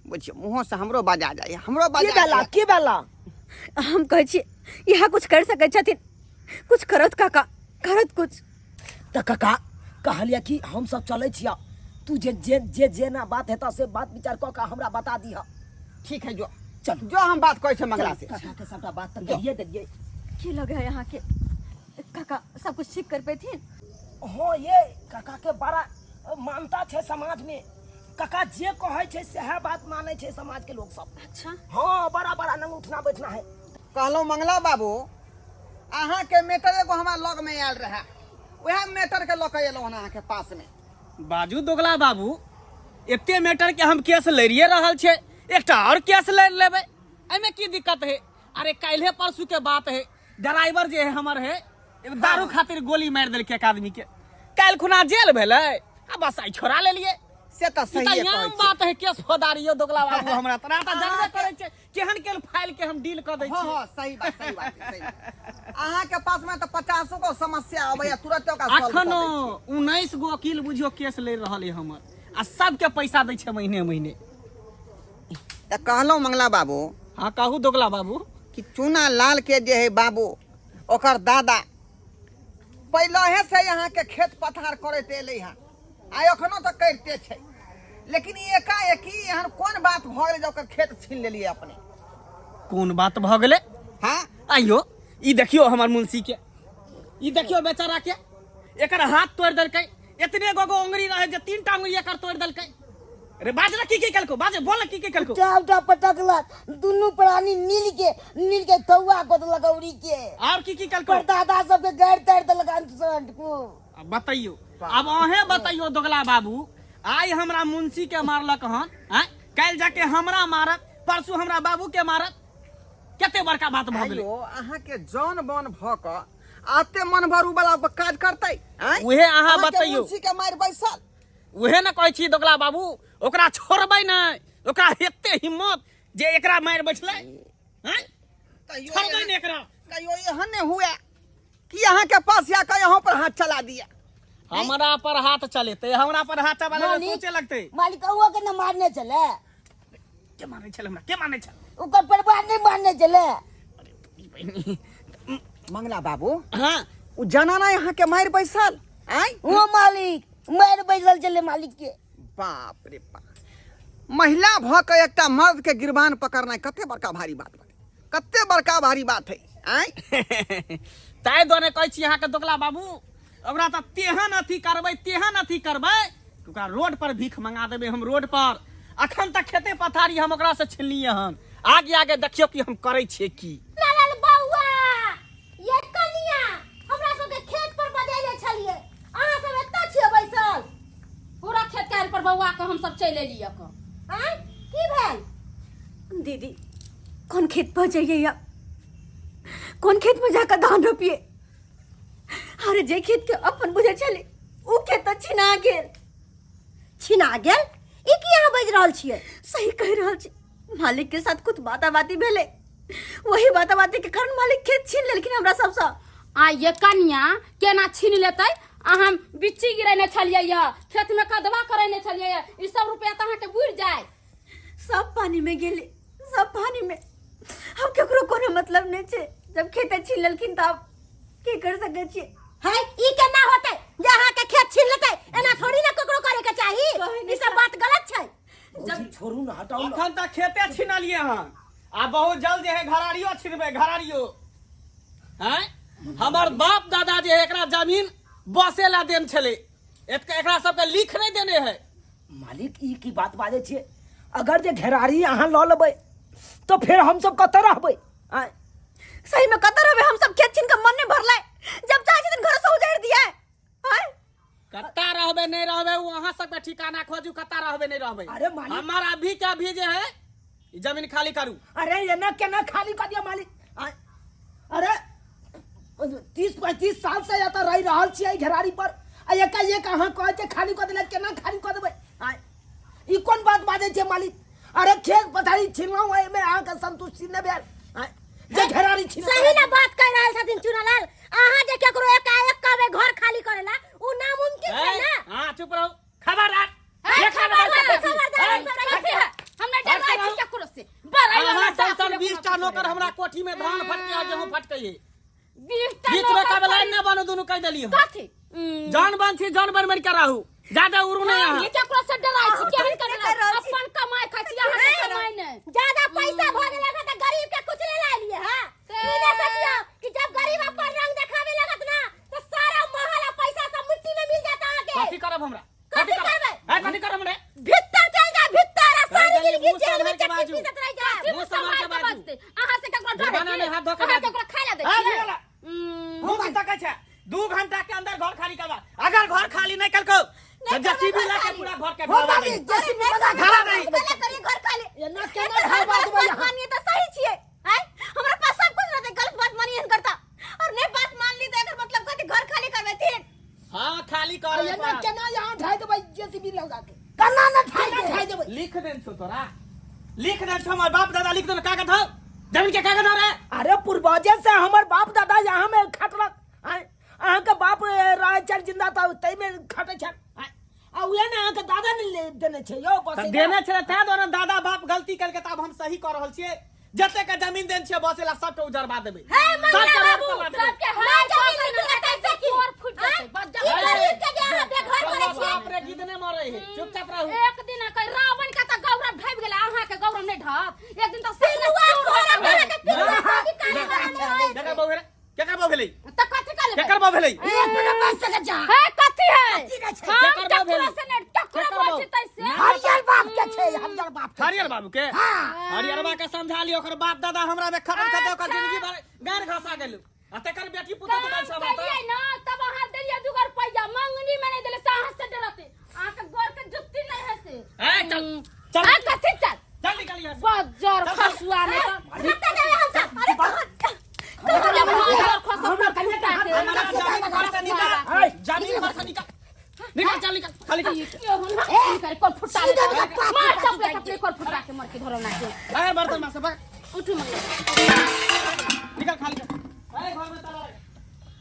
बुझियो मुँहो से हमरो बजा जाए, हमरो की बजा भेला? जाए। की भेला? हम कहै छी यहाँ कुछ कर सकै छथिन, कुछ करत काका, करत कुछ। तऽ काका कहलियै कि हम सब चलै छियै, तू जे जे जे जेना बात हेतऽ से बात विचार कऽ कऽ हमरा बता दिहऽ। ठीक है, जो चल जो हम बात कहै छै मंगला से। काका के सबटा बात तऽ कहिए देलियै। की लगे है यहाँ के काका, सब कुछ ठीक कर पेथिन? हाँ ये काका के बड़ा मानता छै समाज में, काका जे कहै छै सएह बात मानै छै समाज के लोग सब। अच्छा। हाँ, बड़ा बड़ा नंग उठना बैठना है। कहलहुँ मंगला बाबू, अहाँके मेटर एगो हमरा लग में आयल रहे, वएह मेटर के लऽ के एलहुँ हन अहाँके पास में। बाजू दोगला बाबू, एते मैटर के हम केस लड़िए रहल छे, एकटा और केस लड़ लेबै, एहिमे की दिक्कत है? अरे काल्हे परसू के बात है, ड्राइवर जे है हमर है, एगो दारू खातिर गोली मारि देलकै एक आदमी के, काल्हि खुना जेल भेलै आ बस आइ छोड़ा लेलियै। से तऽ ई तऽ सहिए आम कहै छी। बात है केस फौदारी यौ दोगला बाबू, हमरा तोरा तऽ जानबे करै छै केहन केहन फाइल के हम डील कऽ दै हाँ छियै। हाँ, सही बात, सही बात, सही बात। अहाँके पास में तऽ 50 गो समस्या अबैया, तुरंत ओकरा सॉल्व कऽ अखनो दै छी। 19 गो वकील बुझियो केस लड़ि रहल है हमर, आ सबके पैसा दै छै महीने महीने। तऽ कहलहुँ मंगला बाबू। हाँ कहू दोगला बाबू। कि चूना लाल के जे है बाबू, ओकर दादा पहिले से यहाँ के खेत पथार करैत एलै हन, आ एखनो तऽ करिते छै, लेकिन एकाएकी एहन कोन बात भऽ गेलै जे ओकर खेत छीन लेलियै अपने? कोन बात भऽ गेलै? हाँ। आइयो ई देखियो हमर मुंशी के, ई देखियो बेचारा के, एकर हाथ तोड़ि देलकै, एतने गो गो उंगली रहे जे 3टा उंगली एकर तोड़ि देलकै। अरे बाज ना, की की केलको? बाज, बोल ना, की की केलको? चावटा पटकलक, दुनू प्राणी मिल के मिल के कौआ गोदलक औरी के। और की की केलको? परदादा सबके गैर तार देलक अंत संत को। अब बतैयो, अब अहें बतैयो दोगला बाबू, आइ हमरा मुंशी के मारलक हन, आँय काल्हि जाके हमरा मारत, परसू हमरा बाबू के मारत, कते बड़का बात भऽ गेलै। आइयो अहाँके जन बन भऽ कऽ आते मन भरू वाला काज करतै? आँय? उहे अहाँ अहाँके बतैयो। मुंशी के मारि बैसल। उहे ने कहै छी दोगला बाबू, ओकरा छोड़बै नहि, ओकरा एते हिम्मत जे एकरा मारि बैठलै, आँय? कहियो छोड़बै एहन नहि एकरा। कहियो एहन नहि हुए कि अहाँके पास आ कऽ यहाँ पर हाथ चला दिया। हमरा पर हाथ चलेतै? हमरा पर हाथ चलाबै लए मालिक, सोचे लगतै। मालिक अहुओ के न मारने छलै। के मारने छलै हमरा? के मारने छल? ओकर परिवार नहीं मारने छलै। मंगला बाबू। हाँ। उ जनाना यहाँ के मारि बैसल। आँय? वो मालिक मारि बैसल छलै मालिक के। बाप रे बाप, महिला भऽ कऽ एकटा मर्द के गिरबान पकड़नाइ कते बड़का भारी बात भेलै, कते बड़का भारी बात है। आँय? ताहि दुआरे कहै छी अहाँके दोगला बाबू, ओकरा तऽ तेहन अथी करबै, तेहन अथी करबै ओकरा रोड पर भीख मंगा देबै हम रोड पर। अखन तक खेते पथारी हम ओकरा से छिनलियै हन। आगे आगे देखियौ कि हम करै छियै की। लाल बौआ ये कनिया हमरा सबके खेत पर बजेले छलिए, अहाँ सब एतऽ छियै बैसल? पूरा खेत के पर बौआ के हम सब चलि एलियै क। आँय की भेल दीदी? कोन खेत पर जाइए या कोन खेत में जाकर धान रोपिए? अरे जे खेत के अपन बुझे छले उ खेत तऽ छिना गेल। छिना गेल? ई की अहाँ बाजि रहल छियै? सही कहि रहल छी। मालिक के साथ कुछ बाताबाती भेलै, वही बाताबाती के कारण मालिक खेत छीन लेलखिन हमरा सबसँ। आ ये कनिया केना छीन लेतै? अहाँ बिच्ची गिरेने छलियै यऽ, खेत में कदवा करेने छलियै यऽ, ई सब रुपया तऽ अहाँके बुड़ि जाय। सब पानी में गेलै, सब पानी में। हम केकरो कोनो मतलब नहीं छै। जब खेते छीन लेलखिन तऽ आब की कर सकै छियै? है ई केना होतै जे अहाँके खेत छीन लेतै? एना थोड़ी ना ककरो करे के चाही, कहै ई सब बात गलत छै। जब छोड़ू ना, हटाउ ना। अखन तक खेते छिनलियै हन आ बहुत जल्द जे है घरारियो छिनबै, घरारियो। हैं हमर बाप दादा जे है एकरा जमीन बसे ला देन छलै, एकरा सबके लिख नहीं देने है। मालिक ई की बात बाजै छियै? अगर जे घेरारी अहाँ लऽ लेबै तऽ फेर हमसब कतऽ रहबै? आँय सही में कतऽ रहबै हम सब? खेत छीन के मन नहीं भरलै, जब चाहे छथिन घर से उजाड़ दिया। आँय कत्ता रहबे नहीं रहबे वो अहाँ सबके ठिकाना खोजू, कत्ता रहबे नहीं रहबे। अरे मालिक। हमार अभी के अभी जे है ई जमीन खाली करू। अरे एना केना खाली कर दिया मालिक? आँय अरे 30-35 साल से एतऽ रहि रहल छियै घेरारी पर, आ एकाएक अहाँ कहै छियै खाली कऽ देलै, केना खाली कऽ देबै? आँय ई कोन बात बाजै छियै मालिक? अरे खेत पथारी छिनलहुँ, एहिमे अहाँके संतुष्टि नहि भेल? आँय जे घेरारी छिन सही ना बात कह रहल छथिन चुनालाल। अहाँ जे केकरो एकाएक कहबै घर खाली करेला, उ नामुमकिन छै ना। हां चुप रहो, खबरदार। ए, देखा ना खबरदार, बस खबरदार, ए, खबरदार, है। हम नहीं डराइ छी केकरो से। बड़ अइला अहाँ ना सन सन डाकू 20 टा नौकर हमरा कोठी में धान फटके आ गेहूं फटके है। 20 टा बीच में नौकर कबे लाइन न बनू, दुनू कह देली हम। कथी? जान बन छी, जान बन बन के रहू, ज्यादा उड़ू नहीं हम अहाँ। ये केकरो से डराइ छी? केहन के कर डराइ? रहल छी। अपन कमाइ खाइ छी, अहाँ के कमाइ नहि। ज्यादा पैसा भ गेल है त गरीब के कुछ ले ला लिए। हां ई ना सोचियो कि जब गरीब अपन रंग देखावे लगत ना तो सारा महल आ पैसा सब मिट्टी में मिल जाता अहाँ के। कथी करब हमरा? कथी करबै? ए, कथी करब रे? भीतर चल जा भीतर, आ सारी देली, जिंदगी मुँह जेल में सम्हार के चक्की बाजू। पीसत रह जा। मुँह सम्हार के बाजू। बजतै। अहाँ से केकरो डर है बेगाना की? में हाथ धो के अहाँ बाजू। केकरो खाय ला दै हाँ, छियै? निकल। मुँह की तकै छै? 2 घंटा के अंदर घर खाली करबा, अगर घर खाली नहीं कलको तो जेसीबी ला के पूरा घर के हो ढाबा मालिक, देबै। जेसीबी बजा घरा नहीं। पहले करिए घर खाली। एना केना एकर घर हर बाजबै बात अहाँ? मानिए तऽ सही छियै। आँय हमरा पास सब कुछ रहतै, गलत बात मानिए हन करता और नहीं बात मान ली तऽ एकर मतलब कथी? घर खाली करबेथिन? हाँ खाली कर। एना केना यहाँ ढाई देबै जेसीबी लगा के? केना ने ढाई केना देबै? ढाई देबै? लिख देन छौ तोरा, लिख देन छौ, हमर बाप दादा लिख देन कागज हौ, जमीन के कागज हौ रे। अरे पूर्वजे से हमर बाप दादा यहाँ में खटलक। आँय, अहाँके बाप रहै छल जिंदा तऽ ताहिमे खटै छल। आँय, आ उएह ने अहाँके दादा ने देने छै यौ बस। तऽ देने छलै ताहि दुआरे दादा बाप गलती केलकै तऽ आब हम सही कऽ रहल छियै। जते के जमीन देन छियै बसे ला सबके उजरबा देबै, हे मंगला सबके रोड बाबू, पर ला देबै। सबके ना हाथ जमीन पकड़ि लिखू लेतै, कैसे की? तोर फुटि जेतै, बस ई जा। गरीब के जे अहाँ बेघर करै छियै। बाप रे गिदने मरै है, चुपचाप रहू। एक दिन कहीं रावण के तऽ गौरव ढाबि गेलै, अहाँ के गौरव नहि ढाबत। एक दिन तऽ सही पिलुआ सोरा तरह के पिलुआ की काहे वाला नहीं होय। केकर बहू भेलै? केकर बहू भेलै? तऽ कथी कहले? केकर बहू भेलै? एक मिनट बस सके जा। हे कथी है? कथी नहि छै? हम केकर बाप केकरो भेलै? से नहि केकरो केकर बोल बाप? छी तै से। हरियर बाप के छै, हरियर बाप के। हरियर बाबू के? हाँ। हरियरबा के समझा लियो, ओकर बाप दादा हमरा में खत्म कर दे, ओकर जिंदगी भर गार घसा गेल आ तकर बेटी पुतोह काम के बाल सब केलियै ना तब अहाँ देलियै 2 रुपैया, मंगनी में नहि देलियै से अहाँ से डरते। अहाँ के गोर के जुत्ती नहि है से। ए चल चल। आ कथी चल? चल निकल यहाँ से। बजर खसुआ नहि तऽ कत्ते देबै हम सब? अरे कहाँ हमरा कनिया के हाथ हमारा जमीन पर से निकल, जमीन पर से निकल, निकल, चल निकल, खाली कर। सीधे के पाँच मार चपले चपले कर फुटा के मर के धरो ना के। अरे बर्तन में से भाग। उठू मंगला। निकल, खाली कर। अरे घर में ताला लगा,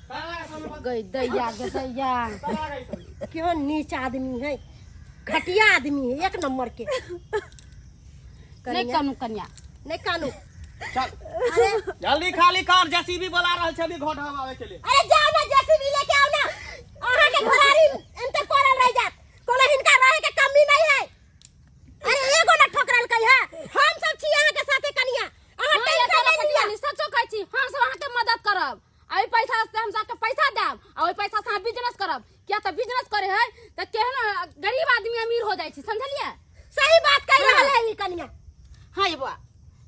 ताला लगा, सब में बंद। गई दैया गे दैया। ताला लगा सब। केहन नीच आदमी है, घटिया आदमी है एक नंबर के। नहीं कानू कन्या, नहीं कानू। चल जल्दी खाली कर, जेसीबी बोला रहल छै अभी घर ढहावे के लिए। अरे जाओ ना जेसीबी लेके आओ ना, अहाँ के घरारी एनते पड़ल रह जात, कोनो हिनका रहे के कमी नहीं है। अरे एगो ना ठोकरल कही है, हम सब छी अहाँ के साथे कनिया, अहाँ हाँ, ये टेंशन साला नहीं लिया। पटियाली, सचो कहै छी, हम सब अहाँके मदद करब। आ ओहि पैसा से हम सबके पैसा देब आ ओहि पैसा से अहाँ बिजनेस करब। किया तऽ बिजनेस करे है तऽ केहन गरीब आदमी हाँ ये बौआ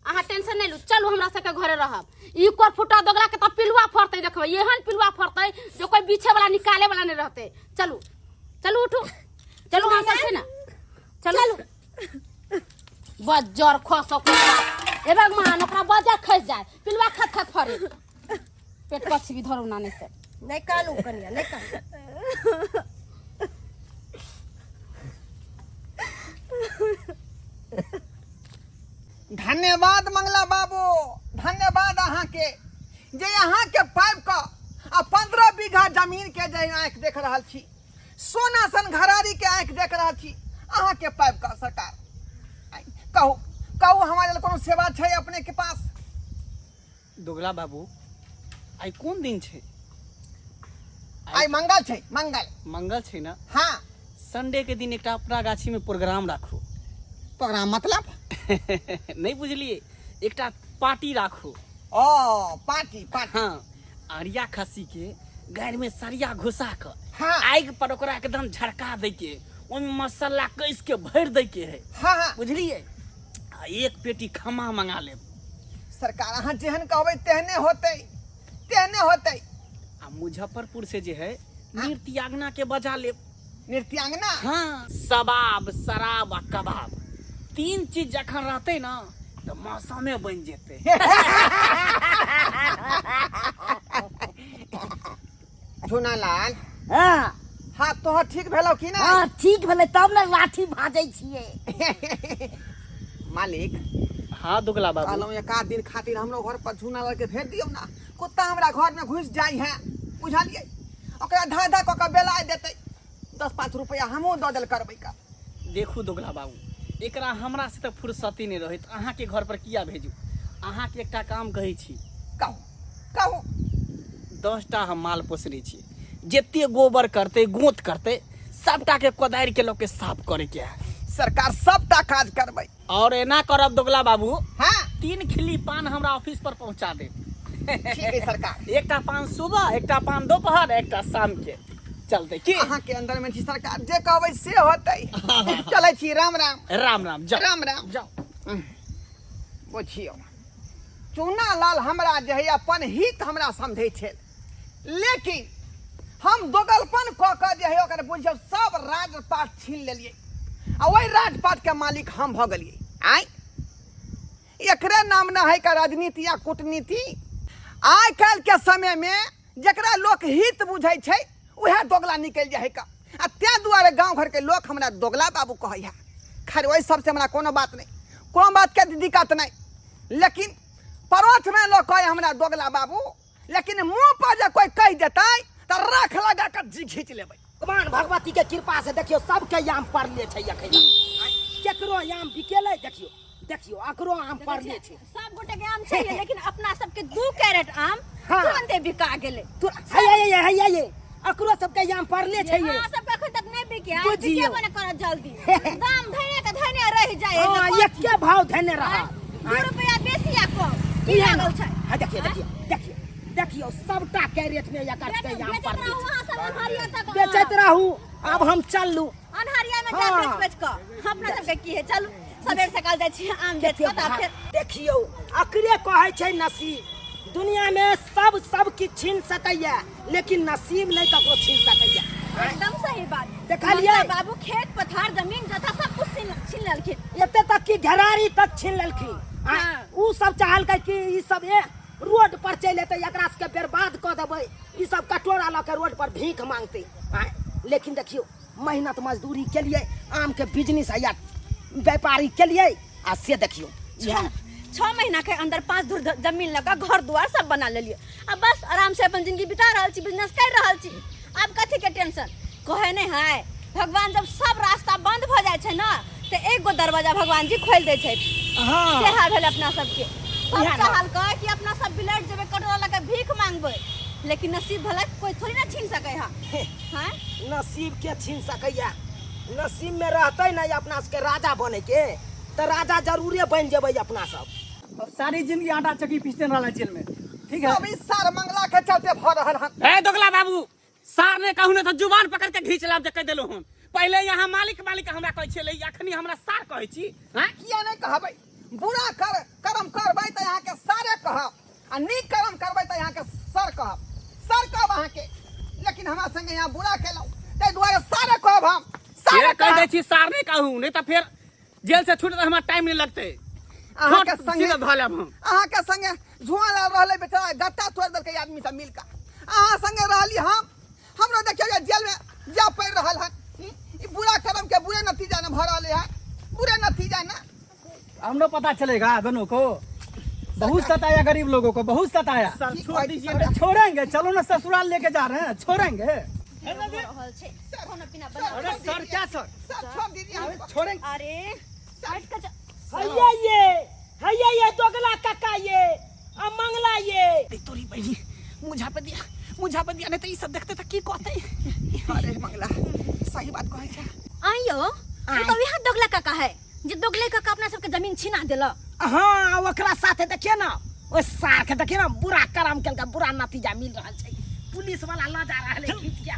अहाँ टेंशन नहीं लू चलू हमरा सबके घरे रहब ई कोर फुटा दोगला के तऽ पिलुआ फड़तै देखबै एहन पिलुआ फड़तै जो कोई बीछे वाला निकाले वाला नहीं रहतै चलू चलू उठू चलू अहाँ सब छै ने चलू बज्जर खस हे भगवान ओकरा बज्जर खसि जाय पिलुआ खत खत फड़े पेट पछी भी धरू ना नहीं तऽ नहीं कानू कनिया नहीं कानू धन्यवाद मंगला बाबू धन्यवाद अहाँके जे अहाँके पाबि कऽ आ 15 बीघा जमीन के जे आँखि देख रहल छी सोना सन घरारी के आँखि देख रहल छी अहाँके पाबि कऽ सरकार आइ, कहू कहू हमरा लेल कोनो सेवा छै अपने के पास दोगला बाबू आइ कोन दिन छै आइ मंगल छै मंगल मंगल छै ने हाँ संडे के दिन एकटा अपना गाछी में प्रोग्राम राखू प्रोग्राम मतलब नहीं बुझलिए एकटा पार्टी राखू ओ पार्टी पार्टी हाँ अरिया खस्सी के गाड़ में सरिया घुसा के हाँ। आगि पर ओकरा एकदम झड़का दै के ओहिमे मसाला कस के भरि दै के है हाँ हाँ बुझलिए आ एक पेटी खमा मंगा लेब सरकार अहाँ जेहन कहबै तेहने होतै तेहने होतै आ मुजफ्फरपुर से जे है नृत्यांगना के बजा लेब नृत्यांगना हाँ सबाब शराब आ कबाब तीन चीज जखन रहतै ना तऽ मौसमे बनि जेतै झुनालाल हाँ हाँ तोहर ठीक भेलौ कि नहीं हाँ ठीक भेलै तब ने लाठी भाजै छियै मालिक हाँ दुगला बाबू कहलहुँ एक आध दिन खातिर हमरो घर पर झुनालाल के भेज दियौ ना कुत्ता हमरा घर में घुसि जाइ है बुझलियै ओकरा धा धा कऽ के बेलाय देतै 10-5 रुपया हमहूँ दऽ देल करबै का देखू दोगला बाबू एकरा हमरा से तऽ फुर्सती नहि रहैत अहाँके घर पर किया भेजू अहाँके एकटा काम कहै छी कहू कहू 10टा हम माल पोसने छी जते गोबर करतै गोंत करतै सबटा के कोदारि के लऽ के साफ करे के है सरकार सबटा काज करबै और एना करब दोगला बाबू हाँ 3 खिल्ली पान हमरा ऑफिस पर पहुंचा देब ठीक है सरकार एकटा पान सुबह एकटा पान दोपहर एकटा शाम के चलते की अहाँ के अंदर में छी सरकार जे कहबै से होतै चलै छी राम राम राम राम जाओ राम राम जाओ बुझियौ चूना लाल हमरा जे है अपन हित हमरा समझै छै लेकिन हम दोगलपन कऽ कऽ जे है ओकर बुझियौ सब राजपाट छीन लेलियै आ ओहि राजपाटके मालिक हम भऽ गेलियै आँय एकरे नाम न है का राजनीति या कूटनीति आइ काल्हि के समय में जकरा लोक हित बुझै छै उएह दोगला निकलि जाइ है का आ ताहि दुआरे गाँव घरके लोक हमरा दोगला बाबू कहै है खैर ओहि सबसे हमरा कोनो बात नहि कोनो बातके दिक्कत नहि लेकिन परोक्षमे लोक कहै हमरा दोगला बाबू लेकिन मुँह पर जे कोइ कहि देतै तऽ रख लगा कऽ जी घीच लेबै भगवान भगवती के कृपा से देखियो सबके आम पड़ले छै अखन केकरो आम बिकेलै देखियो देखियो अकरो आम पड़ले छै सब गोटे के आम छै लेकिन अपना सबके 2 कैरेट आम हाँ। तुरंते बिका गेलै तू है है है है है अकरो सबके आम पड़ले छै ये अहाँ सबके अखन तक नहि बिके बुझियौ। बिकेबो नहि करत जल्दी दाम धैने के धैने रहि जाय हाँ एके भाव धने रहा 2 रुपया बेसी या कम की लागल छै हाँ देखियो देखियो देखियो देखियो सबटा कैरेट में एकर सबके आम बेचैत पड़ले रहू छै अहाँ सब अन्हरिया तक बेचैत रहू आब हम चललू अन्हरिया में जा हाँ। बेच बेच कऽ अपना सबके की है चलू सबेर सकाल जाइ छी आम बेच देखियौ कऽ तऽ फेर देखियौ अकरे कहै छै नसीब दुनिया में सब सब किछु छीन सकैया लेकिन नसीब नहीं ककरो छीन सकैया एकदम सही बात देखलियै? मंगला बाबू खेत पथार जमीन जथा सब कुछ छीन छीन लेलखिन एते तक कि घेरारी तक छीन लेलखिन हाँ। उ सब चाहलकै कि ई सब ए रोड पर चलि एतै एकरा सबके बर्बाद कऽ देबै ई सब कटोरा लऽ के रोड पर भीख मांगतै आँय लेकिन देखियौ मेहनत मजदूरी केलियै आम के बिजनेस या व्यापारी केलियै आ से देखियौ इएह 6 महीना के अंदर 5 धुर जमीन लऽ कऽ घर दुआर सब बना लेलियै आ बस आराम से अपन जिंदगी बिता रहल छी बिजनेस कर रहल छी आब कथी के टेंशन कहे नहीं है भगवान जब सब रास्ता बंद भऽ जाइ छै ने तऽ एक गो दरवाजा भगवान जी खोलि दै छै हाँ सेहा भेल अपना सबके सब इएह ने। चाहल कह कि अपना सब बिलट जेबै कटोरा लऽ कऽ भीख मांगबै लेकिन नसीब भला कोई थोड़ी ना छीन सकै है हैं नसीब के छीन सकैया नसीब में रहतै ने अपना सबके राजा बने के तऽ राजा जरूरे बनि जेबै अपना सब अब सारी जिंदगी आटा चक्की पीसते रहला जेल में ठीक है सब इस सार मंगला के चलते भऽ रहल हन ए दोगला बाबू सार ने कहू ने तो जुबान पकड़ के घींच लाब जे कह देलहुँ हम पहले यहाँ मालिक मालिक हमरा कहै छलै अखनी हमरा सार कहै छी हैं किया नहि कहबै बुरा दै छी सार नहीं कहूँ, नहीं तो फिर जेल से छूटे तो हमारा टाइम नहीं लगते। अहाँके छोट संगे सीधा धऽ लेब हम। अहाँके संगे झुआ लाल रहलै बेचारा, गट्टा तोड़ि देलकै आदमी सब मिल कऽ। अहाँ संगे रहली हम, हमरो देखियौ जे जेल में जा पड़ि रहल हन। ई बुरा कर्म के बुरे नतीजा ने भऽ रहलै हन, बुरे नतीजा ने। हमरो पता चलेगा दोनों को। बहुत सताया गरीब लोगों को, बहुत सताया। सर की छोड़ कहै छी दीजिए। सरकार? छोड़ेंगे, चलो ना ससुराल लेके जा रहे हैं, छोड़ेंगे। रहल छै खाना पीना बना। अरे सर क्या सर सर छोड़ दीजिए हमको। छोड़ेंगे। अरे हट के हैया ये, हैया ये दोगला काका ये आ मंगला ये। ए, तोरी बहिनी मुँह झापे दिया, मुँह झापे दिया, नहीं तो ई सब देखते तो की कहते। अरे मंगला सही बात कहै छै। आइयो ई तो वह दोगला काका है जे दोगले काका अपना सबके जमीन छीना देला। हाँ, ओकरा साथे देखिए ना, ओइ सार के देखिए ना, बुरा करम केलका, बुरा नतीजा मिल रहल छै। पुलिस वाला ल जा रहल है खींच के।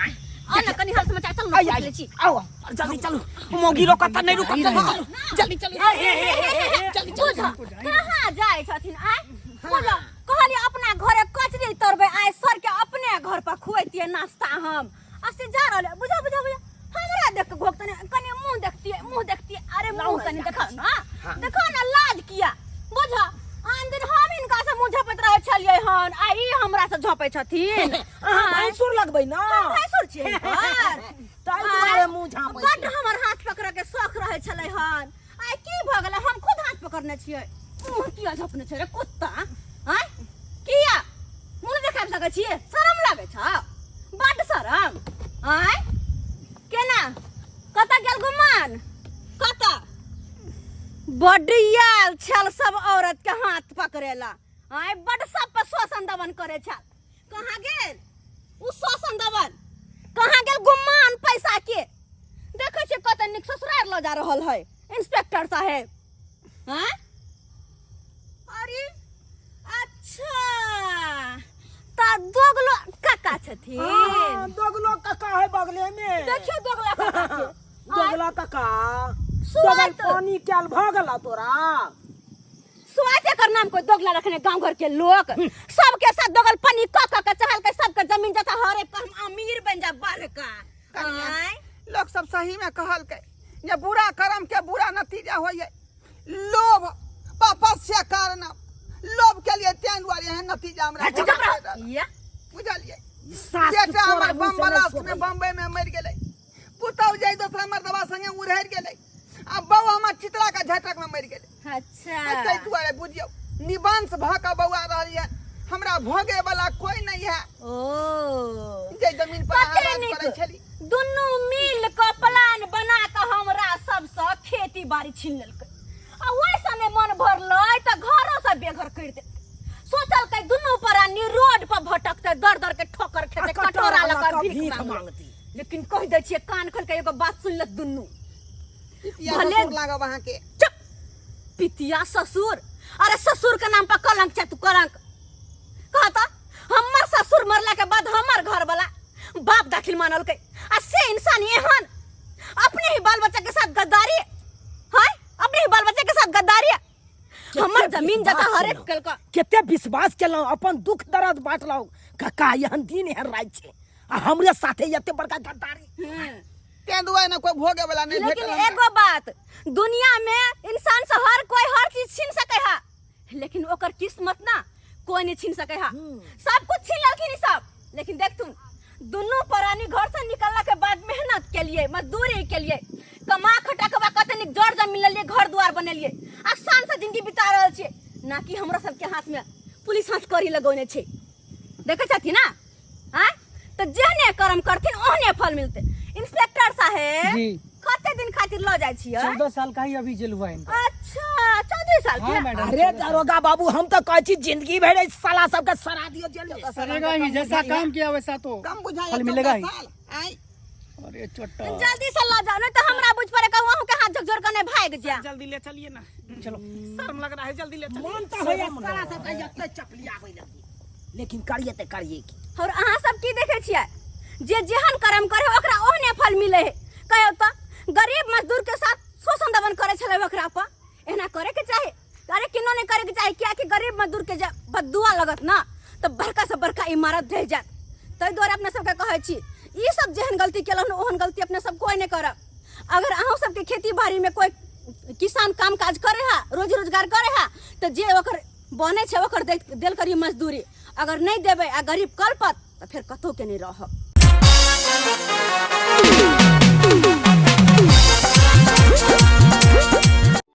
आय, आ ना कनी हाल समाचार चल ना आइ, पूछ आइ, ले छी। आओ। जल्दी चलू, मौगी रोकत नहीं, रुकत, जल्दी चलू, जल्दी चलू, जल्दी बुझ चलू। कहाँ जाय छथिन आय? बुझ कहलिए अपना घरे कचरी तरबै, आय सर के अपने घर पर खुएतिए नाश्ता हम, आ से जा रहल। बुझ बुझ बुझ, हमरा देख के घोकतने कनी मुंह देखतिए, मुंह देखतिए। अरे मुंह कनी देखा ना, देखा ना लाज किया। बुझ आन दिन हम हिनका से मुंह झपैत रहै छलियै हन, आ ई हमरा से झपै छथिन। अहाँ भैंसुर लगबै ना? हम भैंसुर छियै हिनकर। ताहि दुआरे मुंह झाँपै बड्ड छै। हमर हाथ पकड़ऽ के शौक रहै छलै हन, आइ की भऽ गेलै हम खुद हाथ पकड़ने छियै। मुंह किया झपने छै रे कुत्ता? आँय किया मुंह नहि देखाबि सकै छियै? शरम लागै छौ? बड्ड शरम। आँय केना कतऽ गेल गुमान? कतऽ बड्ड आयल छल सब औरत के हाथ पकड़ेला। आँय बड्ड सब पर शोषण दमन करे छल। कहाँ गेल उ शोषण दमन? कहाँ गेल गुमान पैसा के? देखै छियै कते नीक ससुरार लऽ जा रहल है इंस्पेक्टर साहेब। हाँ अरे अच्छा त दोगलो काका छथिन। हाँ, दोगलो काका है बगले में। देखियो दोगला काका के। दोगला काका, सुआत। दोगल पानी कैल भऽ गेला तोरा। सुआत एकर नाम कोई दोगला रखने गांव घर के लोग सबके साथ दोगल पानी क क के चहल के सबके जमीन जथा हरे के हम अमीर बन जा बड़का। कनिया, आँय? लोग सब सही में कहलकै जे बुरा कर्म के बुरा नतीजा होइए। लोभ पापस्य कारण, लोभ के लिए तें दुआरे एहन नतीजा हमरा चुप रह। या। बुझलियै? सास बेटा तोरा हमर मुँह बम से नहि ब्लास्ट में सोहै। बम्बई में मरि गेलै, पुतहु जाय दोसरा मर्दबा संगे उड़हरि गेलै, आ बौआ हमर चित्रा के झटक में मरि गेलै। अच्छा। आ ताहि दुआरे बुझियौ निबंश भऽ कऽ बौआ रहलियै, हमरा भोगे वाला कोई नहीं है। ओ जे जमीन पर अहाँ कते राज नीक। करै छली। दुनू मिल कऽ प्लान बना कऽ हमरा सबसँ खेती बाड़ी छीन लेलकै, आ ओहि समय मन भरलै तऽ घरो से बेघर करि देलकै। सोचलकै दुनू प्राणी रोड पर भटकतै, दर दर के ठोकर खेतै, आ कटोरा कटोरा लऽ कऽ लऽ कऽ भीख भीख मांगतै। मांगतै। लेकिन कहि दै छियै कान खोलि कऽ एगो बात सुनि लेत दुनू। पितिया भले ससुर लागब अहाँके। चुप पितिया ससुर। अरे ससुर के नाम पर कलंक छै, तू कलंक कह तऽ। हमर ससुर मरला के बाद हमर घर वाला बाप दाखिल मानलकै, आ से इंसान एहन अपने ही बाल बच्चा के साथ गद्दारी है, अपने ही बाल बच्चा के साथ गद्दारी। हमर जमीन जथा हड़प केलक। कते विश्वास केलहुँ, अपन दुख दर्द बाँटलहुँ काका, एहन दिन एहन राति छै आ हमरे साथे एते बड़का गद्दारी। तें दुआरे ने कोई भोगे वाला नहीं लेकिन भेटल हमरा। एगो बात, दुनिया में इंसान से हर कोई हर चीज छीन सके है, लेकिन ओकर किस्मत ना कोई नहीं छीन सके है। सब कुछ छीन लेलखिन ई सब, लेकिन देख तुम दुनू प्राणी घर से निकलला के बाद मेहनत के लिए, मजदूरी के लिए, कमा खटा के बाद कते नीक जड़ जमीन लेलिए, घर द्वार बनेलिए, आ शान से जिंदगी बिता रहल छियै। ना कि हमरा सबके हाथ में पुलिस हाथ कड़ी लगौने छै। देखै छथिन ना? आँय? तऽ जेहने कर्म करथिन ओहने फल मिलते। इंस्पेक्टर साहेब जी। कते दिन खातिर लऽ जाइ छियै? 14 साल का ही अभी जेल हुआ है इनका। अच्छा 14 साल के? हाँ, मैडम, अरे 14 साल। दरोगा बाबू, हम तो कहै छी जिंदगी भरि एहि साला सबके सड़ा दियौ जेल में। सड़ेगा ही, जैसा काम किया वैसा तो कम बुझाइए फल मिलेगा ही। 14 साल। आँय। अरे चोटा। जल्दी से लऽ जाओ, नहीं तो हमरा बुझ पड़े कहूँ अहूँ के हाथ झकझोर के नहीं भागि जाए। जल्दी ले चलिए ना, चलो। शर्म लग रहा है, जल्दी ले चलिए। मन तऽ होइए साला सबके एते चपलियाबै लगी, लेकिन करिए तऽ करिए की। और अहाँ सब की देखे छियै? जे जेहन कर्म करे ओकरा ओहने फल मिले है। कहियो तऽ गरीब मजदूर के साथ शोषण दमन करे छलै, ओकरा पर एना करे के चाही? अरे केनो नहीं करे के चाही, कियाकि गरीब मजदूर के जब बददुआ लगत ना तऽ बड़का से बड़का इमारत ढहि जायत। ताहि दुआरे अपना सबके कहै छी ई सब जेहन गलती केलहुँ ओहन गलती अपना सब कोई नहीं करब। अगर अहूँ सबके खेती बाड़ी में कोई किसान काम काज करे है, रोजी रोजगार करे है, तऽ जे ओकर बनै छै ओकर देल करियौ मजदूरी। अगर नहि देबै आ गरीब कलपत तऽ फेर कतहु के नहि रहब।